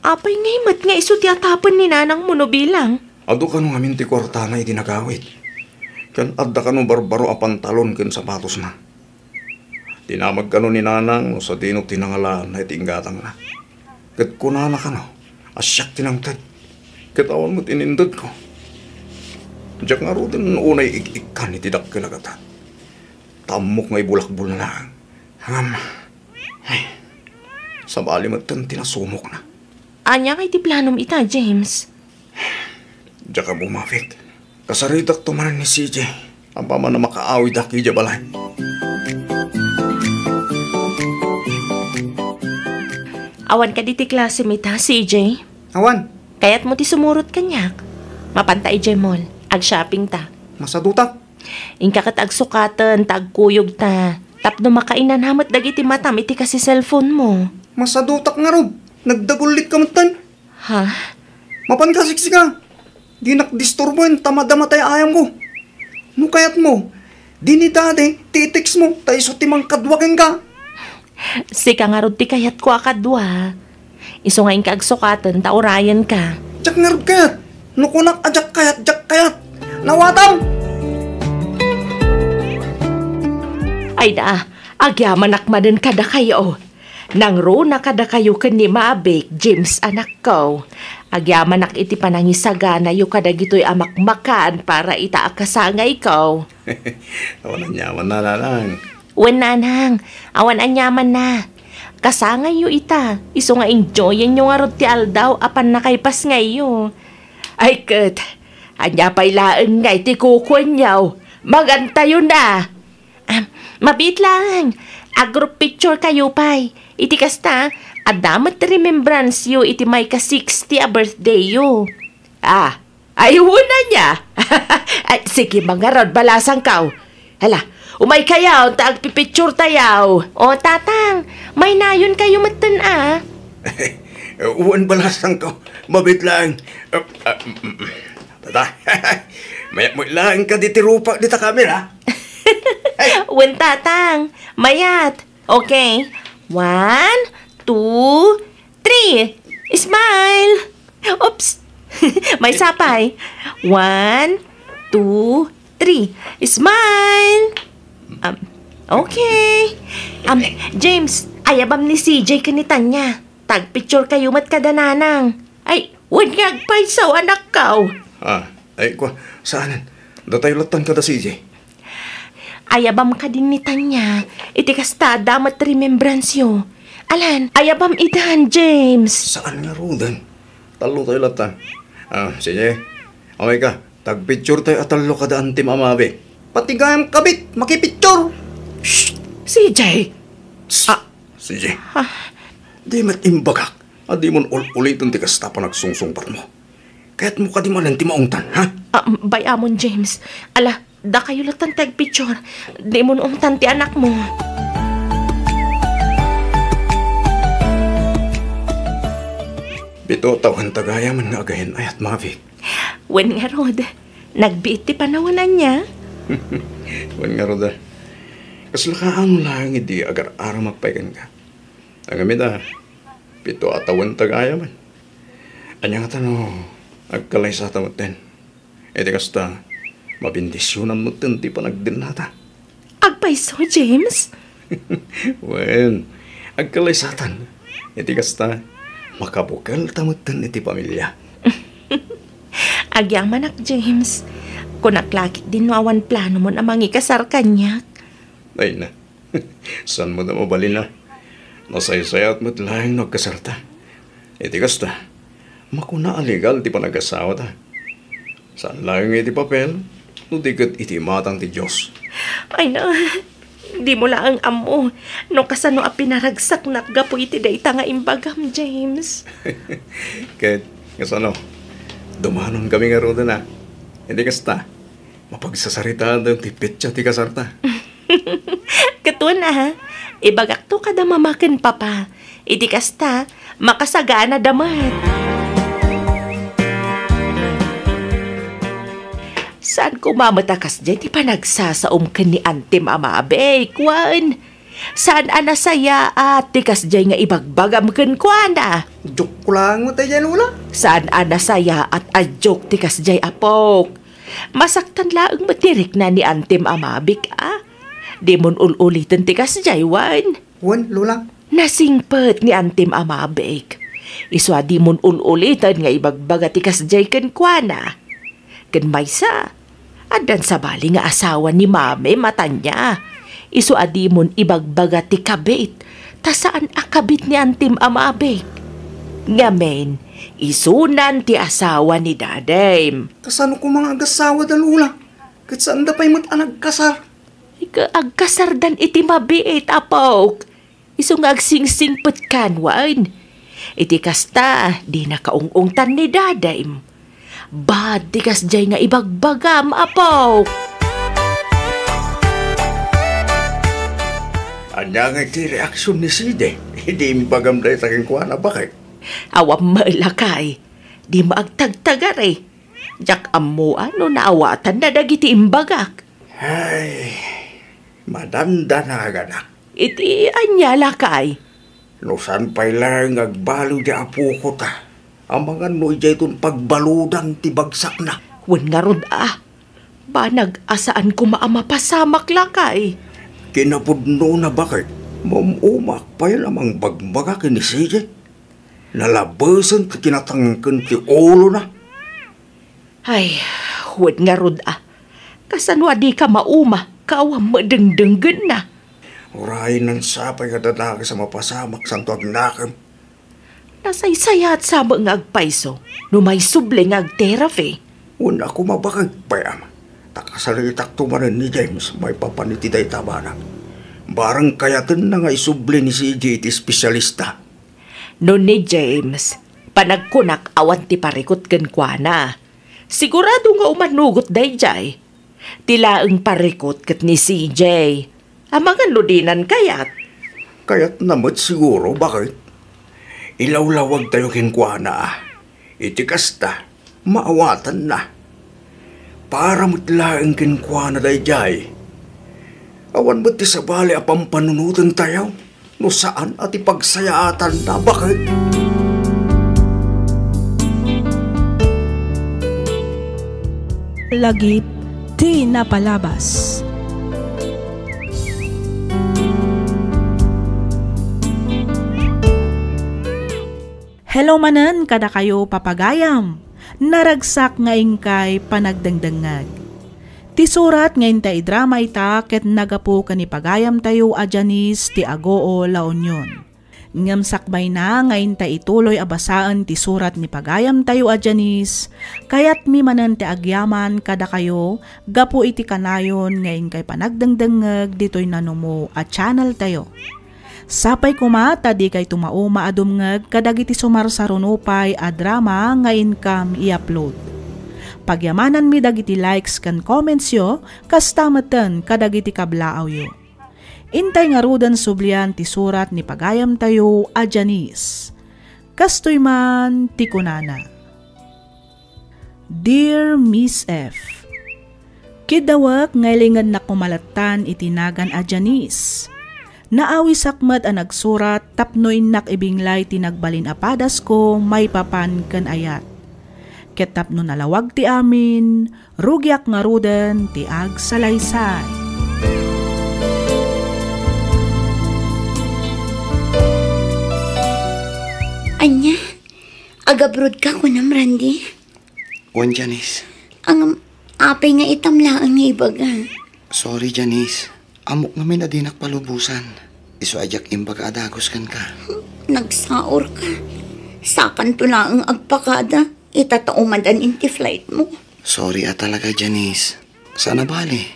apay ngay met nga isu ti atapen ni Nanang mo no bilang? Adu kano ngamin ti kuartana idi nagawid. Ken adda kano barbaro a pantalon ken sapatosna. Dinamag kano ni Nanang no sadino ti nangalaanna iti inggatangna. Ket kunana kano a siak ti nangted. Ket awan met inintedko. Diak ngaruden unay ik-ikkan iti dakkel a gatad. Ta ammok nga ibulakbolna laeng. Ngem, ay, sabali metten ti nasumokna. Ania ngay ti planom ita, James? Diak ammo, Mabik. Kasaritakto manen ni C J apaman a makaawidak idiay balay. Awan kadi ti klasem ita, C J? Awan. Kayatmo ti sumurot kaniak? Mapanta idiay mall. Ag-shopping ta. Masadutak. Inka ket agsukaten ta agkuyogta tapno makainana met dagiti matam iti kasi cellphone mo. Masadutak ngarud. Nagdagullitka metten. Ha? Mapanka siksika. Dinak disturboen ta madama tay ayamko. No kayatmo, di ni Daddy ti i-text mo ta isu ti mangkadua kenka. Sika ngarud ti kayatko a kadua. Isu nga inka agsukaten ta urayenka. Diak ngarud kayat. No kunak a diak kayat, diak kayat. Nawatam! Ay da, agyamanak manen kadakayo. Nangruna kadakayo ken ni Mabik, James, anakko. Agyamanak iti panangisaganayo kadagitoy a makmakan para ita a kasangayko. Awan aniamanna, Nanang. Wen, Nanang, awan aniamanna. Kasangayyo ita, isu nga enjoyenyo ngarud ti aldaw a pannakaipasngayyo. Ay ket, ania pay laeng ngay ti kukuenyo? Magantayo na! Ah, mabiit laeng. A-group picture kayo pay. Iti kasta, adda met remembrance yo iti maika-sixty a birthday yo. Ah, ay, una niya. Ay, sige, mangarod, balasangkaw. Hala, umay kayaw, ta agpipicture tayaw. O, Tatang, maynayon kayo metten, ah. Wen, balasangkaw. Mabit lang. Ah, ah, mm, mm. Tata, mayat mo lang ka di ti rupa di ta camera. Wen, Tatang, mayat. Okay. One, two, three. Smile. Oops. May sapay. One, two, three. Smile. Um, okay. Um, James, ayabam ni C J ken ni Tanya. Tagpicture kayo met kada nanang. Ay, wen nga agpayso, anakkaw. Ah, ay, kwa, saanen? Datayo lattan kada C J. Ayabam kadin ni Tanya, iti kasta adda met remembrance yo. Alan, ayabam idan, James. Saan nga ruden? Tallo tayo lattan. Ah, C J, away ka. Tagpicture tayo a tallo kada antim a mabi. Pati gayam kabit, makipicture. Shh! C J! Tss! Ah. C J, ah, di met imbagak a dimon ul-uliten ti kasta panagsungsungpatmo. Kayatmo kadi manen ti maungtan, ha? Ah, bay-amon, James. Ala, dakayo lattan ti agpicture. Dimon ungtan ti anakmo. Pito a tawen ta gayamen nga agayan-ayat, Mavic. Wen ngarud, nagbiit ti panawen ania? Wen ngarud, a. Kasla kaano laeng idi agar-aramak pay kenka. Ngem ita, pito a tawen ta gayamen. Ania ngata no agkalaysata metten? Iti kasta, mabendisionan metten ti panagdennata. Agpayso, James? Wen, agkalaysatan. Iti kasta, makabukelta metten iti pamilia. Agyamanak, James. Kunak la ketdin no awan planomon a mangikasar kaniak. Ay na. Saan mo da mabalin a? Nasaysayat met laeng no agkasarta. Iti kasta, makuna a legal ti panag-asawata. Saan laeng iti papel, no di ket iti imatang ti Dios. Ay na, dimo laeng ammo no kasano a pinaragsaknak gapu iti dayta nga imbagam, James. Ket, kasano? Dumanon kami ngaruden a. Iti kasta, mapagsasaritaen ti petsa ti kasarta. Ket wen a, ibagakto kada mama ken papa. Iti kasta, makasaganada met. Saan koma met a kasdiay ti panagsasaom ken ni Antem a Mabik, wen? Saan a nasayaat ti kasdiay nga ibagbagam kenkuana? Joke lang mo tayo, Lola. Saan a nasayaat a joke ti kasdiay, apok? Masaktan laeng met ti rikna ni Antem a Mabik a. Dimon ul-uliten ti kasdiay, wen? Wen, Lola. Nasingpet ni Antem a Mabik. Isu a dimon ul-uliten nga ibagbaga ti kasdiay kenkuana. Ken maysa, addan sabali nga asawa ni Mame a Tania. Isu a dimon ibagbaga ti kabit, ta saan a kabit ni Antem a Mabik. Ngamin, isunan ti asawa ni Dadem. Kasano koma nga agasawada, Lola? Ket saanda pay met a nagkasar. Ika, agkasardan iti mabiit, apok. Isu nga agsingsingpetkan, wen? Iti kasta, dina kaung-ungtan ni Dadem. Bad ti kasdiay nga ibagbagam, apok. Ania nga iti reaksion ni Side? Idi imbagam dayta kenkuana, bakit? Awan met, lakay. Dimo agtagtagari. Diak ammo a no naawatanna dagiti imbagak. Ay, madandanaganak. Iti ania, lakay? No saan pay laeng nga agbaliw ti apoko ta, amangan no idiayton pagbaludan ti bagsakna. Wen ngarud a, banag a saan koma a mapasamak, lakay. Kinapudnona, bakit? Maum-umaak pay a mangbagbaga ken ni Side. Nalabesen ti kinatangken ti ulona. Ay, wen ngarud a. Kasano a dika mauma, ka awan met dengdenggenna? Uray, saan pay nga dadakes a mapasamak, santo agnakem. Nasaysayaat sa met nga agpayso, no maisubli nga agterapi. Wen a koma, bakit pay, ama? Ta kasaritakto manen ni James, maipapan iti dayta a banag. Barang kayatenna nga isubli ni Side iti espesyalista. No ni James, panagkunak awan ti parikut kenkuana. Sigurado nga umanugot daydiay. Ti laeng parikut ket ni C J. Amangan no dinan kayat. Kayatna met siguro, bakit? Ilawlawagtayo kenkuana, a. Iti kasta, maawatanna. Para met laeng kenkuana daydiay. Awan met ti sabali a pampanunotentayo no saan a ti pagsayaatanna, bakit? Lagip ti napalabas. Hello manen kadakayo, papagayam. Naragsak nga inkay panagdengdengngeg. Ti surat nga inta idrama ita ket nagapu ken ni pagayamtayo a Janice ti Agoo, La Union. Ngem sakbayna nga inta ituloy a basaen ti surat ni pagayamtayo a Janice, kayatmi manen ti agyaman kadakayo gapu iti kanayon nga inkay panagdengdengngeg ditoy nanumo a channeltayo. Sapay koma ta dikayto mauma a dumngeg kadagiti sumarsaruno pay a drama nga inkam i-upload. Pagyamananmi dagiti likes ken commentsyo, kasta metten kadagiti kablaawyo. Intay ngaruden sublian ti surat ni pagayamtayo a Janice. Kastoy man ti kunana. Dear Miss F, kiddawek nga ilingennak koma lattan iti nagan a Janice. Naawisak met a nagsurat tapno innak ibinglay ti nagbalin a padasko maipapan ken ayat. Ket tapno nalawag ti amin, rugiak ngaruden ti agsalaysay. Ania? Agabrodka kunam, Randy? Wen, Janice. Ngem, apay nga itam laeng nga ibaga? Sorry, Janice. Ammok ngamin a dinak palubosan. Isu a diak imbaga a dagus kenka. Nagsaor ka. Sakanto laeng agpakada. Ita ta umadan iti flight mo. Sorry a talaga, Janice. Saan a bale.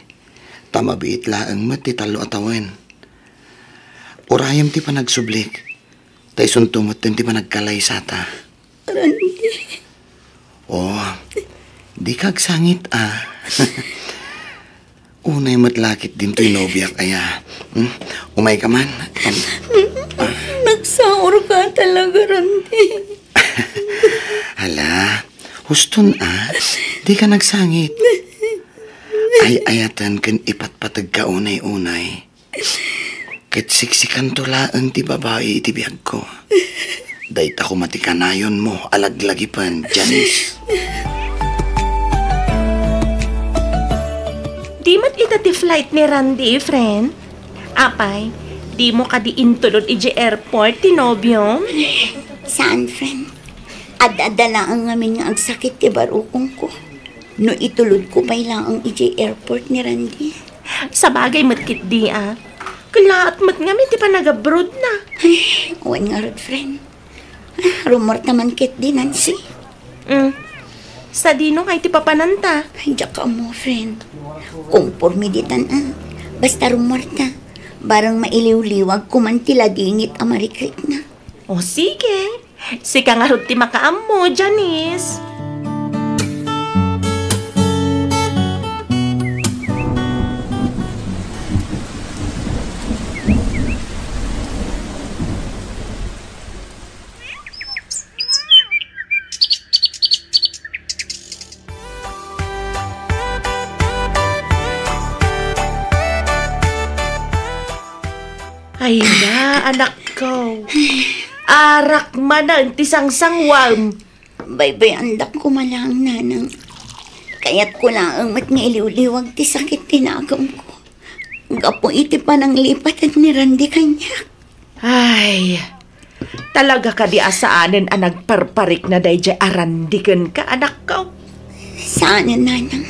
Ta mabiit laeng met ti tallo a tawen. Urayem ti panagsublik. Ta isunto metten ti panagkalaysata. Randy. Oh, dika agsangit, a. Unay met la ketdin toy nobiak aya. Hmm? Umayka man. Em, ah. Nagsaor ka talaga, Randy. Hala, huston, a. Dika agsangit. Ay-ayaten ken ipatpategka unay-unay. Ket siksikanto laeng ti babai iti biagko. Dayta koma ti kanayonmo a laglagipen, Janice. Di met ita ti flight ni Randy, friend? Apay, dimo kadi intulod idiay airport ti nobiom? Saan, friend? Ad-adda laeng ngamin nga agsakit ti barukongko. No itulodko pay laeng idiay airport ni Randy. Sabagay met ketdi, a. Kellaat met ngamin ti panagabroadna. Ay, wen ngarud, friend. Ah, rummuarta man ketdi, Nancy. Mm. Sadino ngay ti papananta? Ay, diak ammo, friend. Komporme ditan, a. Basta rummuarta. Barang mailiwliwagko man ti ladingit a marikrikna. O, sige. Sika ngarud ti makaammo, Janice. Ay na, anakko. Arak manen ti sangsangwam. Baybay-andak koma laeng, nanang. Kayatko laeng met nga iliwliwag ti sakit ti nakemko. Gapu iti pananglipaten ni Randy kaniak. Ay, talaga kadi a saanen a nagparparikna daydiay a Randy kenka, anakko? Saanen, nanang.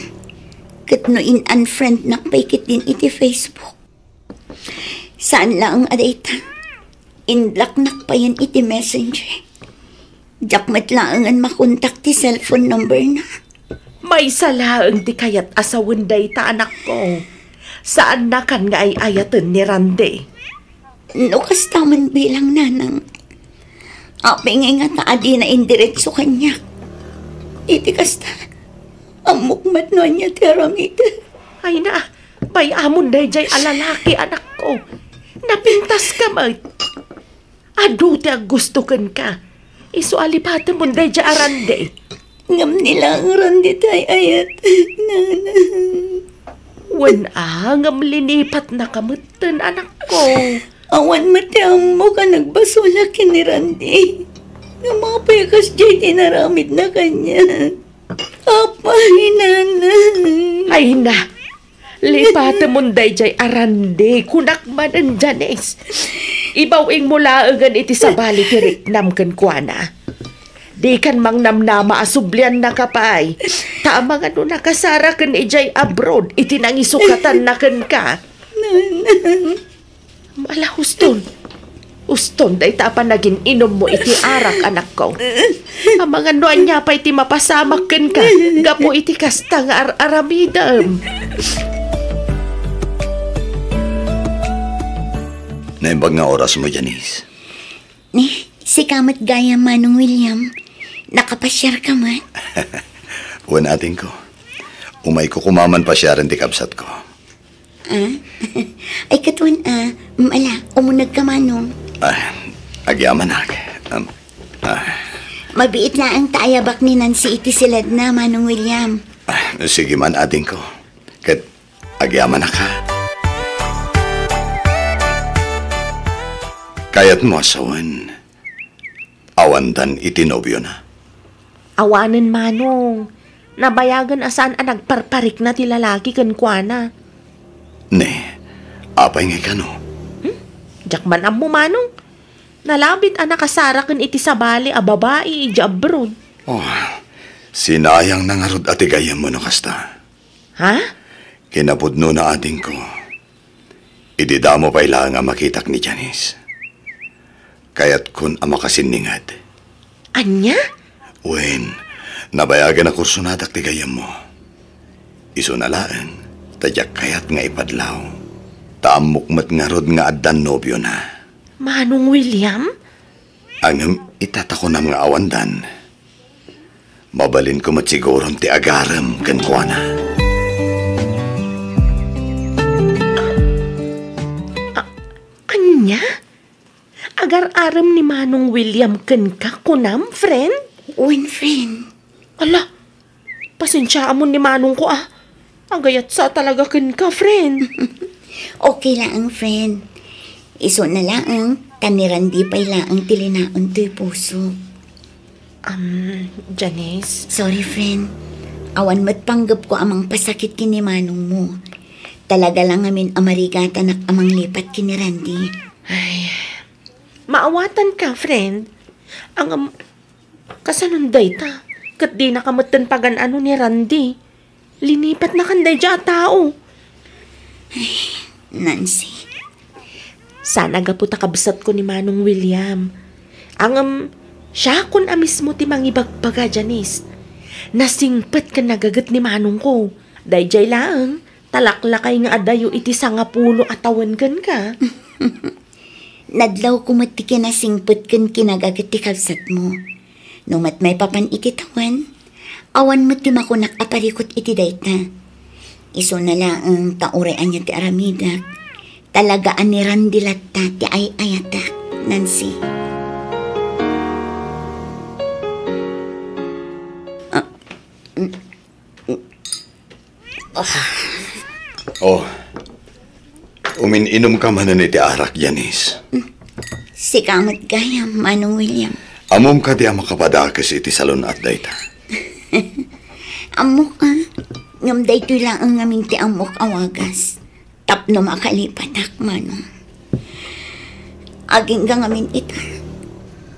Ket no in-unfriendnak pay ketdin iti Facebook. Saan laeng a dayta. In-blocknak payen iti Messenger. Diak met laengen makontak ti cellphone numberna. Maysa laeng ti kayat a sawen dayta, anakko. Saannakan nga ay-ayaten ni Randy. No kasta man bilang, nanang, apay ngay ngata a dina indiretso kaniak? Iti kasta, ammok met no ania ti aramiden. Ay na, bay-amon daydiay a lalaki, anakko. Napintaska met. Adu ti aggusto kenka. Isu a lipatemon daydiay a Randy. Ngem ni laeng Randy ti ay-ayat, nanang. Wen a, ngem linipatnaka metten, anakko. Awan met ti ammok a nagbasolak ken ni Randy. Ngem apay a kasdiay ti inaramidna kaniak? Apay, nanang. Ay na, lipatemon daydiay a Randy, kunak manen, Janice. Ibaw-ingmo laengen iti sabali ti riknam kenkuana. Dikan mangnamnama a subliannaka pay. Ta amangan no nakasaraken idiay abroad iti nangisukatanna kenka. Nanang. Ala, huston. Huston, dayta a panagin-inummo iti arak, anakko. Amangan no ania pay ti mapasamak kenka gapu iti kasta nga ar-aramidem. Naimbag nga orasmo, Janice. Ni, sika met gayam, Manong William. Nakapasiarka met? Wen, adingko. Umayko koma man pasiaren ti kabsatko. Ah? Ay, ket wen, ah, mm, ala, umunegka, Manong. Ah, agyamanak. Um, ah. Mabiit laeng ta ayabak ni Nancy iti siledna, Manong William. Ah, sige man, adingko. Ket agyamanak, ha? Kayatmo a sawen, awandan iti nobiona? Awanen, Manong. Nabayagen a saan a nagparparikna ti lalaki kenkuana. Ne, apay ngay kano? Hmm? Diak man ammo, Manong. Nalabit a nakasaraken iti sabali a babai idiay abroad. Oh, Sinayangna ngarud a ti gayyemmo no kasta. Ha? Kinapudnona, adingko. Idi damo pay laeng a makitak ni Janice, kayatkon a makasinninged. Ania? Wen, nabayagen a kursonadak ti gayyemmo. Isuna laeng, ta diak kayat nga ipadlaw. Ta ammok met ngarud nga addan nobiona. Manong William? Ngem ita ta kunam nga awandan, mabalinko met siguron ti agarem kenkuana. A-, ania? Agar-arem ni Manong William kenka, kunam, friend? Wen, friend. Ala, pasensiaamon ni manongko, a. Agayatsa talaga kenka, friend. Okay laeng, friend. Isuna laeng, ta ni Randy pay laeng ti linaen toy puso. Um, Janice. Sorry, friend. Awan met panggepko a mangpasakit ken ni manongmo. Talaga la ngamin a marigatanak a manglipat ken ni Randy. Ay, maawatanka, friend. Ngem, kasano dayta? Ket dinaka metten pagan-ano ni Randy. Linipatnakan daydiay a tao. Ay, Nancy. Saan a gapu ta kabsatko ni Manong William. Ngem, siakon a mismo ti mangibagbaga, Janice. Nasingpet ken nagaget ni manongko. Daydiay laeng, ta laklakay nga adayo iti sangapulo a tawen kenka. Nadlawko met ti kinasingpet ken kinagaget ti kabsatmo. No met maipapan iti tawen, awan met ti makunak a parikut iti dayta. Isuna laeng ta uray ania ti aramidek, talaga a ni Randy latta ti ay-ayatek, Nancy. Ah, mm, mm. Ah. Oh. Umin-inumka manen iti arak, Janice. Sika met gayam, Manong William. Ammom kadi a makapadakes iti salun-at dayta? Ammok, a. Ngem daytoy laeng ngamin ti ammok a wagas. Tapno makalipatak, Manong. Agingga ngamin ita,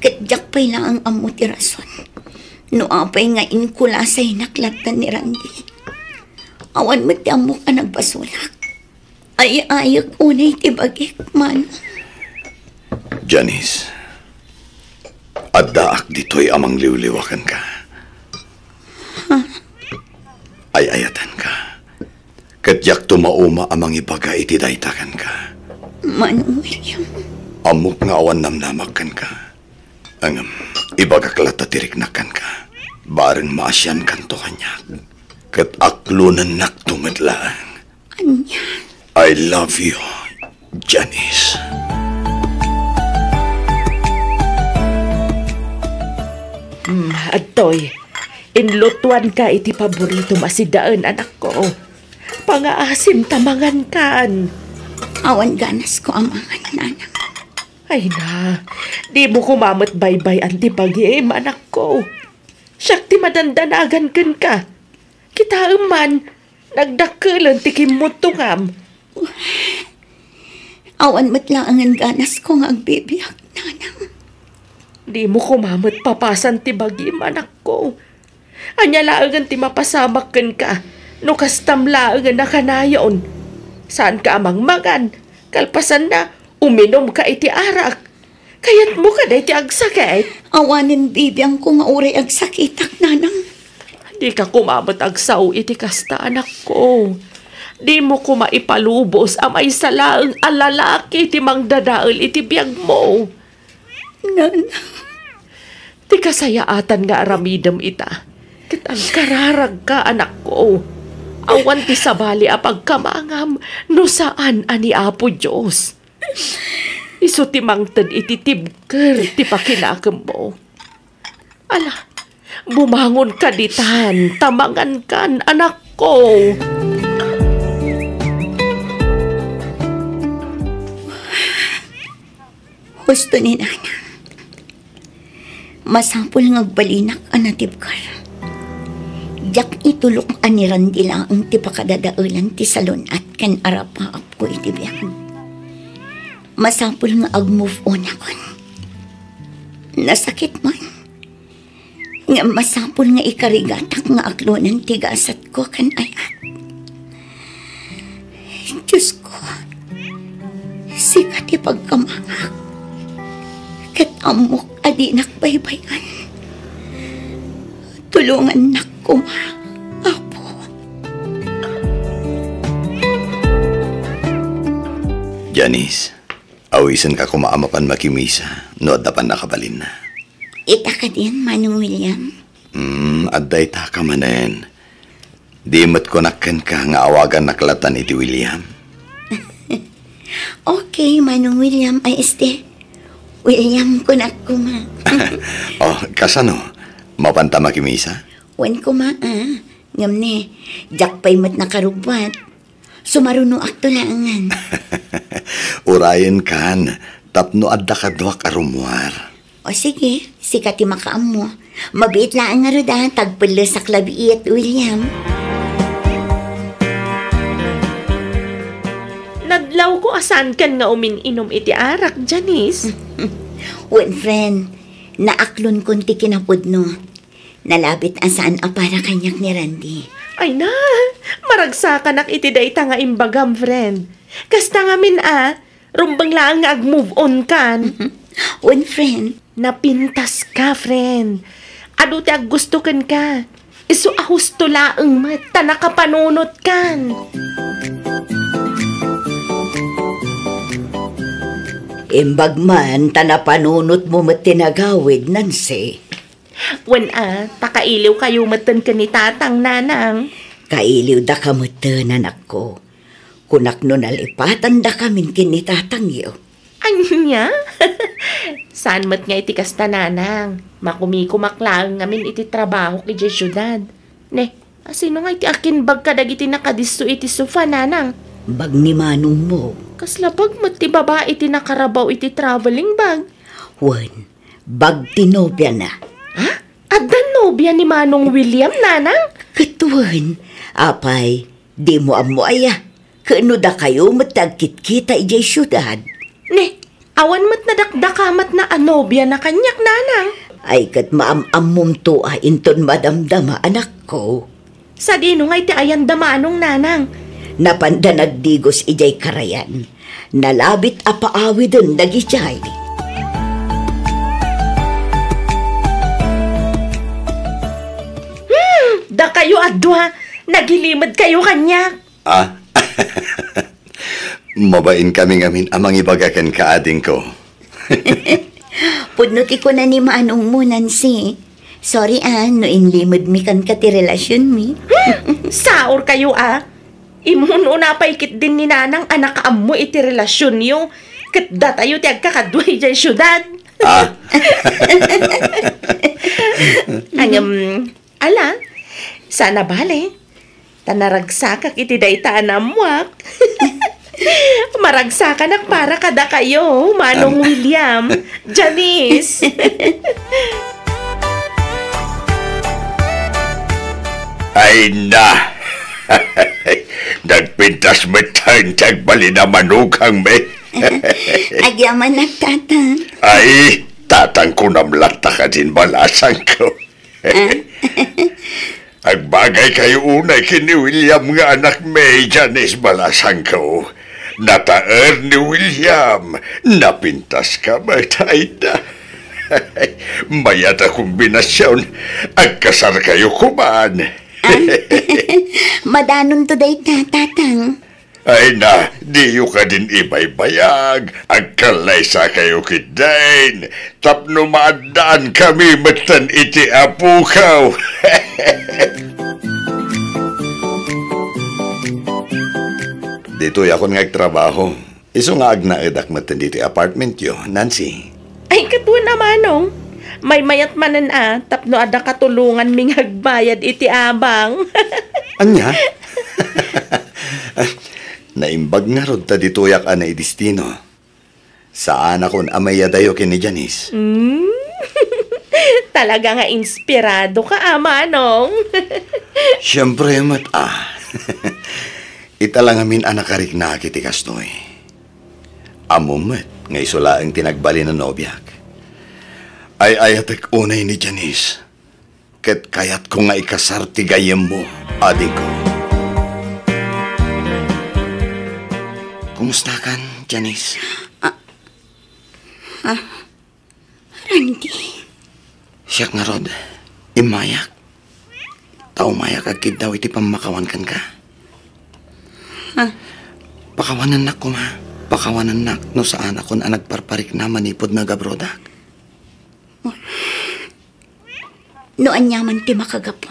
ket diak pay laeng ammo ti rason no apay nga inkulasaynak latta ni Randy. Awan met ti ammok a nagbasolak. Ay-ayek unay ti bagik, Manong. Janice, addaak ditoy a mangliwliwa kenka. Ha? Ay-ayatenka. Ket diak tumauma a mangibaga iti dayta kenka. Manong William. Ammok nga awan namnamak kenka. Ngem, ibagak latta ti riknak kenka. Bareng maasiankanto kaniak. Ket aklonennakto met laeng. Ania? I love you, Janice. Hmm, adtoy. Inlutuanka iti paboritom a sidaen, anakko. Pangaasim ta mangankan. Awan ganasko a mangan, nanang. Ay na, dimo koma met baybay-an ti bagim, anakko. Siak ti madandanagan kenka. Kitaem man, nagdakkelen ti kimmuttongam. Awan met laengen ganasko nga agbibiag, nanang. Dimo koma met papasan ti bagim, anakko. Ania laengen ti mapasamak kenka no kastam laengen a kanayon? Saanka a mangmangan, kalpasanna, uminumka iti arak. Kayatmo kadi ti agsakit? Awanen bibiangko nga uray agsakitak, nanang. Dika koma met agsao iti kasta, anakko. Dimo koma ipalubos a maysa laeng a lalaki ti mangdadael iti biagmo. Nanang. Ti kasayaatan nga aramidem ita, ket agkararagka, anakko. Awan ti sabali a pagkamangam no saan a ni Apo Dios. Isu ti mangted iti tibker ti pakinakemmo. Ala, bumangonka ditan, ta mangankan, anakko. Husto ni nanang. Masapul nga agbalinak a natibker. Diak itulok a ni Randy laeng ti pakadadaelan ti salun-at ken arapaapko iti biag. Masapul nga ag-move on akon. Nasakit man. Ngem masapul nga ikarigatak nga aklonen ti gasatko ken ayat. Diosko, sika ti pagkamangak, ket ammok a dinak baybay-an. Tulongannak koma, Apo. Janice, awisenka koma a mapan makimisa no adda pannakabalinna. Ita kadin, Manong William? Hmm, adda itaka manen. Di met kunak kenka nga awagannak lattan iti William. Okay, Manong William, ay este. William, kunak koma. Oh, kasano? Mapanta makimisa? Wen koma, ah. Ngem ne, diak pay met nakarubbuat. Sumarunoakto laengen. Urayenkan, tapno adda kaduak a rummuar. O sige, sika ti makaammo. Mabiit laeng ngarud a, tagpellesak labiit, William. Nadlawko a saankan nga umin-inum iti arak, Janice. Wen, friend, naaklonkon ti kinapudno. Nalabit a saan a para kaniak ni Randy. Ay na, maragsakanak iti dayta nga imbagam, friend. Kasta ngamin a, rumbeng laeng nga ag-move on kan. Wen, friend. Napintas ka, friend. Adu ti aggusto kenka. Isu a husto laeng met ta nakapanunot kan. Imbag man ta napanunot mo met ti nagawid, Nancy. Wen a, ta kailiw kayo metten ken ni Tatang, Nanang. Kailiw da ka metten, anakko. Kunak no nalipatan da kamin ken ni Tatang yo. Ania? Saan met nga iti kasta, Nanang. Makumikumak laeng ngamin iti trabahok idiay siudad. Ne, asino nga iti akimbag kadagiti nakadisso iti sofa, Nanang? Bag ni manong mo. Kasla bag met ti babai ti nakarabaw iti traveling bag? Wen, bag ti nobiana. Ha? Adda nobia ni Manong William, Nanang? Ket wen, apay, dimo ammo aya? Ket no dakayo met ti agkitkita idiay siudad? Ne, awan met nadakdakamatna a nobiana kaniak, Nanang. Ay, ket maam-ammomto a inton madamdama, anakko. Sadino nga iti ayanda manong, Nanang? Napanda nagdigos idiay karayan. Nalabit a paawiden dagidiay. Hmm, dakayo a dua, nagilimedkayo kaniak. Ah? Mabain kami ngamin a mangibaga kenka, adingko. Pudno ti kuna ni manong mo, Nancy. Sorry, ah, no inlimedmi kenka ti relasionmi. Hmm, saor kayo, ah. Imun-una pay ketdin ni Nanang a nakaammo iti relasionyo. Ket datayo ti agkakadua idiay siudad. Ah. Ngem, ala, saan a bale. Ta naragsakak iti dayta a naammoak. Maragsakanak para kadakayo, Manong William, Janice. Ay na! Nagpintas met ti agbalin a manukangmi. Agyamanak, Tatang. Ay, tatang kunam latta kadin, balasangko. Ah? Agbagay kayo unay ken ni William nga anakmi, Janice, balasangko. Nataer ni William, napintas ka met, ay na. Mayat a kombinasion, agkasar kayo koman. Ah? Madanonto dayta, Tatang. Ay na, diyo kadin ibaybayag, agkallaysa kayo ketdin, tapno maaddaan kami metten iti apokaw. Ditoyakon nga agtrabaho. Isu nga agnaedak metten ditoy apartmentyo, Nancy. Ay, ket wen a manong. Maymayat manen a, tapno adda katulonganmi nga agbayad iti abang. Ania? Naimbag ngarud ta ditoyak a naidestino. Saanakon a maiyadayo ken ni Janice. Mm. Talaga nga inspirado ka, a, manong. Siempre met, a. Ita la ngamin a nakariknaak iti kastoy. Ammom met nga isu laeng ti nagbalin a nobiak. Ay-ayatek unay ni Janice. Ket kayatko nga ikasar ti gayyemmo, adingko. Kumustakan, Janice? Ah, ah, Randy. Siak ngarud, immayak. Ta umayak agkiddaw iti pammakawan kenka. Ah. Pakawanennak koma. Pakawanennak no saanakon a nagparparikna manipud nagabrodak. No aniaman ti makagapu,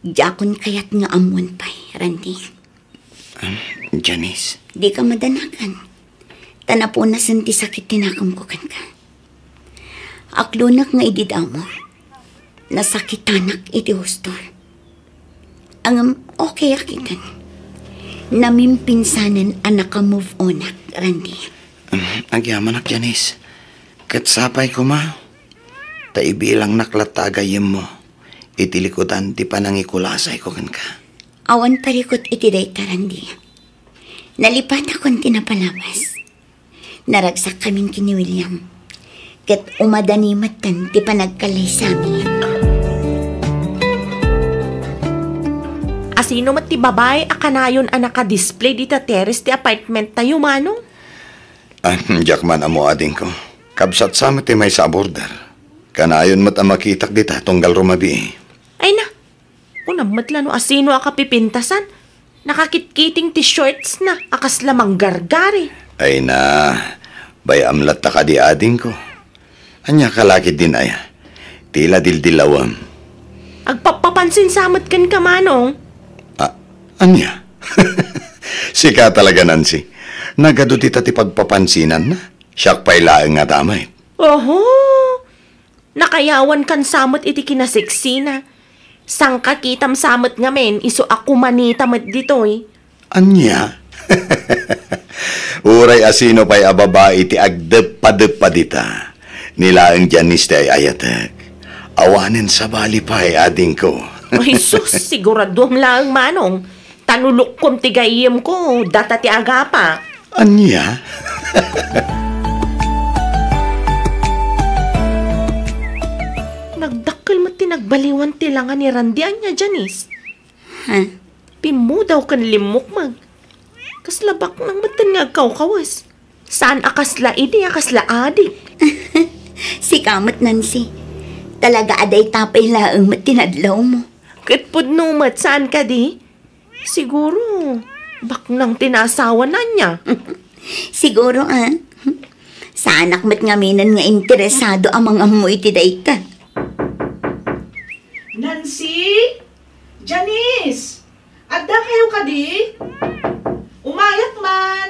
diakon kayat nga ammoen pay, Randy. Am, Janice. Dika madanagan. Ta napunasen ti sakit ti nakemko kenka. Aklonek nga idi damo, nasakitanak iti hustor. Ngem okay a kitaen. Namimpinsanen a naka-move on-ak, Randy. Am, agyamanak, Janice. Ket sapay koma, ta ibilangnak latta a gayyemmo iti likudan ti panangikulasayko kenka. Awan parikut iti dayta, Randy. Nalipatakon ti napalabas. Naragsak kamin ken ni William. Ket umadani metten ti panagkallaysami. Asino met ti babai a kanayon a naka-display dita terrace ti apartment tayo, Manong? Ah, diak man ammo, adingko. Kabsat sa met ti maysa a border. Kanayon met a makitak dita tunggal rumabii. Ay na, kunam met la no asino a kapipintasan. Nakakitkiting ti shorts na a kasla manggargari. Ay na, bay-am latta kadi, adingko. Ania ka la ketdin aya? Tila dildilawem. Agpappapansin sa met kenka, Manong. Ah, ania? Sika talaga, Nancy. Nagadu dita ti pagpapansinanna. Siak pay laeng nga damay. Oho. Nakayawankan sa met iti kinaseksina. Sangkakitam sa met ngamin, isu a kumanita met ditoy. Ania? Uray asino pay a babai ti agdeppadeppa dita. Ni laeng Janice ti ay-ayatek. Awanen sabali pay, adingko. Ay sus, siguraduam laeng, Manong. Ta no lukkom ti gayyemko, data ti agapak. Ania? Nagdakkel met ti nagbaliwan ti langa ni Randy, ania, Janice? Ha? Pimmudaw ken limmukmeg. Kasla baknang metten nga agkawkawes. Saan a kasla idi a kasla adik. Sika met, Nancy. Talaga a dayta pay laeng met ti nadlawmo. Ket pudno met, saan kadi? Siguro, baknang ti naasawana, ania? Siguro, ah. Saanak met ngaminen nga interesado a mangammo iti dayta. Nancy? Janice? Adda kayo kadi? Umayak man!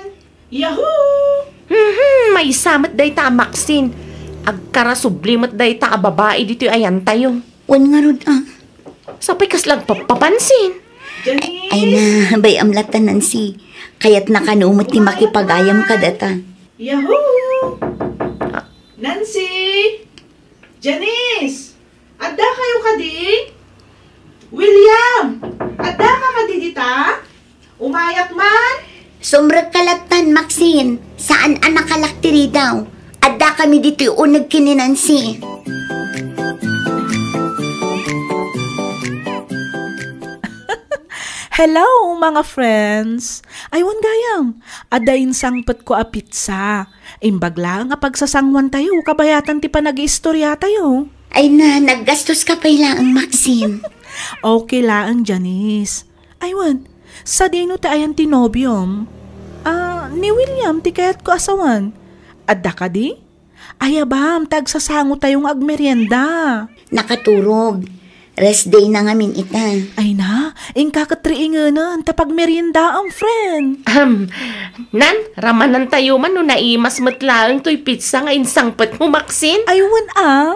Yahoo! Mhm, maysa met dayta a Maxine. Agkarasubli met dayta a babai ditoy ayantayo. Wen ngarud, ah. Sapay kasla agpappapansin. Janice! Ay na, bay-am latta, Nancy. Kayatna kano met ti makipagayam kadata. Yahoo! Ah. Nancy! Janice! Adda kayo kadi? William! Adda ka kadi dita? Umayak man? Sumrekka lattan, Maxine. Saan a nakalak ti ridaw. Adda kami ditoy uneg ken ni Nancy. Hello, mga friends! Aywan gayam, adda insangpetko a pizza. Imbag laeng a pagsasanguantayo, kabayatan ti panagiistoriatayo. Ay na, naggastos ka pay laeng, Maxine. Okay laeng, Janice. Aywan, sadino ti ayan ti nobiom? Ah, ni William ti kayatko a sawen. Adda kadi? Ayabam, ta agsasangotayo nga agmerienda. Nakaturog. Rest day na ngamin ita. Ay na, inka ket riingenen ta pagmeriendaam, friend. Ahem. Nan, ramanantayo man no naimas met laeng toy pizza nga insangpetmo, Maxine. Ay, wen a.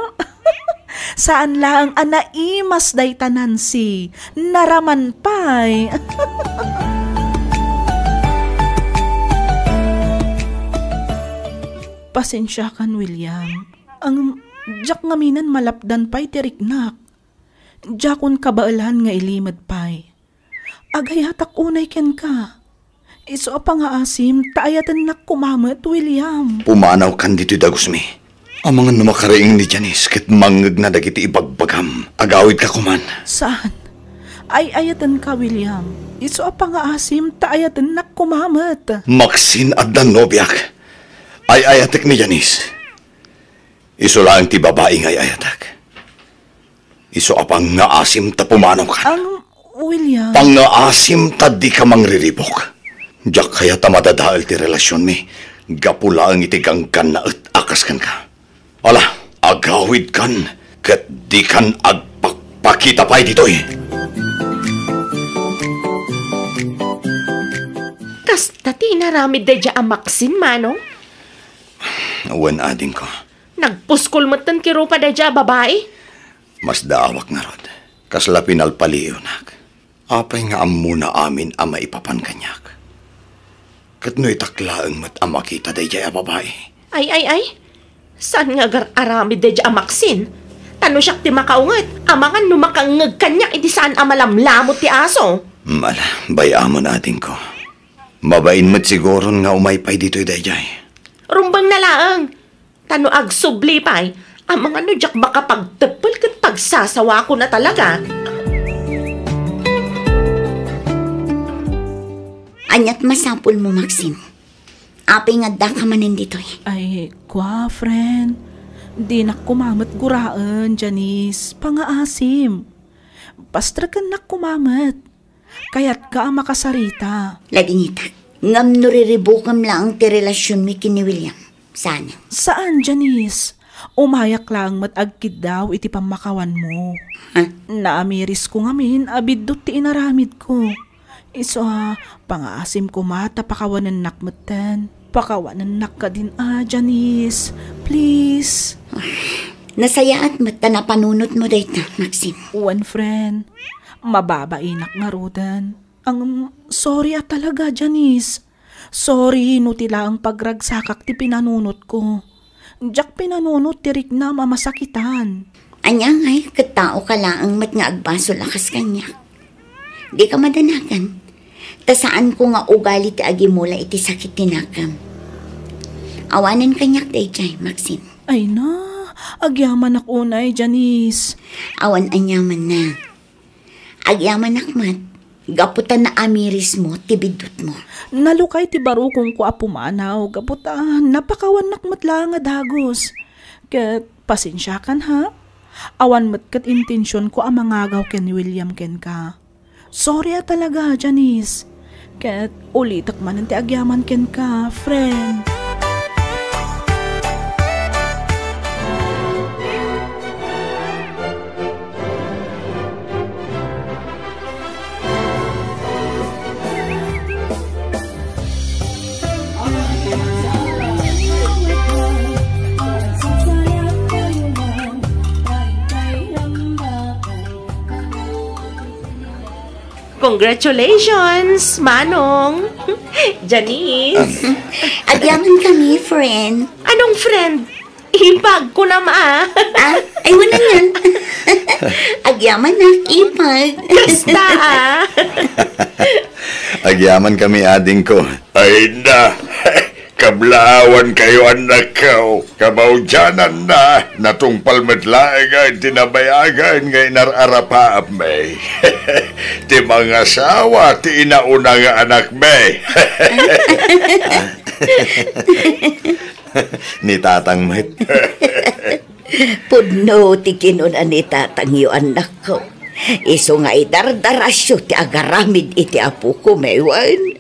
Saan laeng a naimas dayta, Nancy. Naraman pay. Pasensiakan, William. Ang, diak ngaminen malapdan pay ti riknak. Diakon kabaelan nga ilimed pay. Agayatak unay kenka. Isu a pangaasim, ta ayatennak koma met, William. Pumanawkan ditoy dagusmi. Amangan no makariing ni Janice ket mangngegna dagiti ibagbagam, agawidka koman. Saan? Ay-ayatenka, William. Isu a pangaasim ta ayatennak koma met. Maxine, adda nobiak. Ay-ayatek ni Janice. Isu laeng ti babai nga ay-ayatek. Isu a pangngaasim ta pumanaw kan. Ang, William. Pangngaasim ta dika mangriribuk. Diak kayat a madadael ti relasionmi gapu laeng iti ganggannaet a kas kenka. Ala, agawidkan ket dikan agpakpakita pay ditoy. Kasta ti inaramid daydiay a Maxine, Manong? Wen, adingko. Nagpuskol metten ti rupa daydiay a babai? Masdaawak ngarud. Kasla pinalpaliiwnak. Apay nga ammona amin a maipapan kaniak? Ket no itak laeng met a makita daydiay a babai? Ay, ay, ay. Saan nga agar-aramid daydiay a Maxine? Ta no siak ti makaunget, amangan no makangngeg kaniak iti saan a malamlamot ti aso. Mm, ala, bay-amon, adingko. Mabain met siguron nga umay pay ditoy daydiay. Rumbeng na laeng. Ta no agsubli pay, amangan no diak makapagteppel ket pagsasawakon a talaga. Aniat masapulmo, Maxine? Apay nga addaka manen ditoy? Ay, kua, friend. Dinak koma met guraen, Janice. Pangaasim. Pastrekennak koma met. Kayatka a makasarita. Ladingitak, ngem no riribukem laeng ti relasionmi ken ni William, saan? Saan, Janice. Umayak laeng met agkiddaw iti pammakawanmo. Ha? Naamirisko ngamin a biddut ti inaramidko. Isu a, pangaasim koma ta pakawanennak metten. Pakawanennak kadin a, Janice. Please. Nasayaat met ta napanunotmo dayta, Maxine. Wen, friend. Mababainak ngaruden. Ang sorry a talaga, Janice. Sorry no ti laeng pagragsakak ti pinanunotko. Diak pinanunot ti riknam a masakitan. Ania ngay, ket tao ka laeng met nga agbasol a kas kaniak. Dika madanagan. Ta saanko nga ugali ti agimula iti sakit ti nakem. Awanen kaniak daydiay, Maxine. Ay na, agyamanak unay, Janice. Awan aniamanna. Agyamanak met, gapu ta naamirismo ti biddutmo. Nalukay ti barukongko a pumanaw, gapu ta napakawannak met laeng a dagus. Ket pasensiakan, ha? Awan met ket intensionko a mangagaw ken ni William kenka. Sorry a talaga, Janice. Ket ulitek manen ti agyaman kenka, friend. Congratulations, Manong! Janice! Agyaman kami, friend. Anong friend? Ipag ko nam, ah. Ah, ay, wala yan. Agyamanak, ipag. Kasta, ah. Agyaman kami, adingko. Ay na, kablaawan kayo, annakko. Kamaudiananna, natungpal met laeng ti nabayagen nga inar-arapaapmi. Ti mangasawa ti inauna nga anakmi. Ni tatang met. Pudno ti kinuna ni tatangyo, annakko. Isu nga idardarasyo ti agaramid iti apoko, maywan.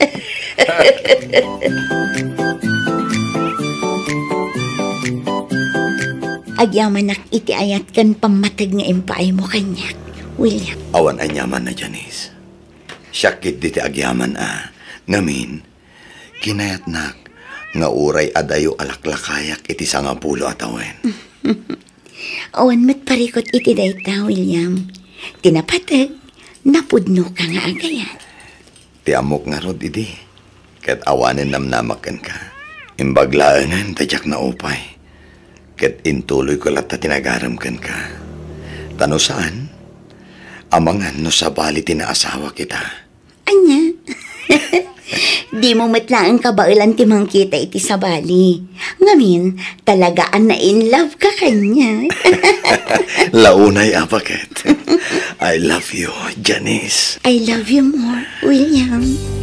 Agyamanak iti ayat ken pammateg nga impaaymo kaniak, William. Awan aniamanna, Janice. Siak ketdi ti agyaman a, ngamin, kinayatnak nga uray adayo a laklakayak iti sangapulo a tawen. Awan met parikut iti dayta, William. Ti napateg, napudnoka nga agayat. Ti ammok ngarud idi, ket awanen namnamak kenka. Imbag laengen ta diak naupay, ket intuloyko latta ti nagarem kenka. Ta no saan, amangan no sabali ti naasawak ita. Ania? Dimo met laeng kabaelan ti mangkita iti sabali. Ngamin, talaga a na-in love ka kaniak. Launay a baket. I love you, Janice. I love you more, William.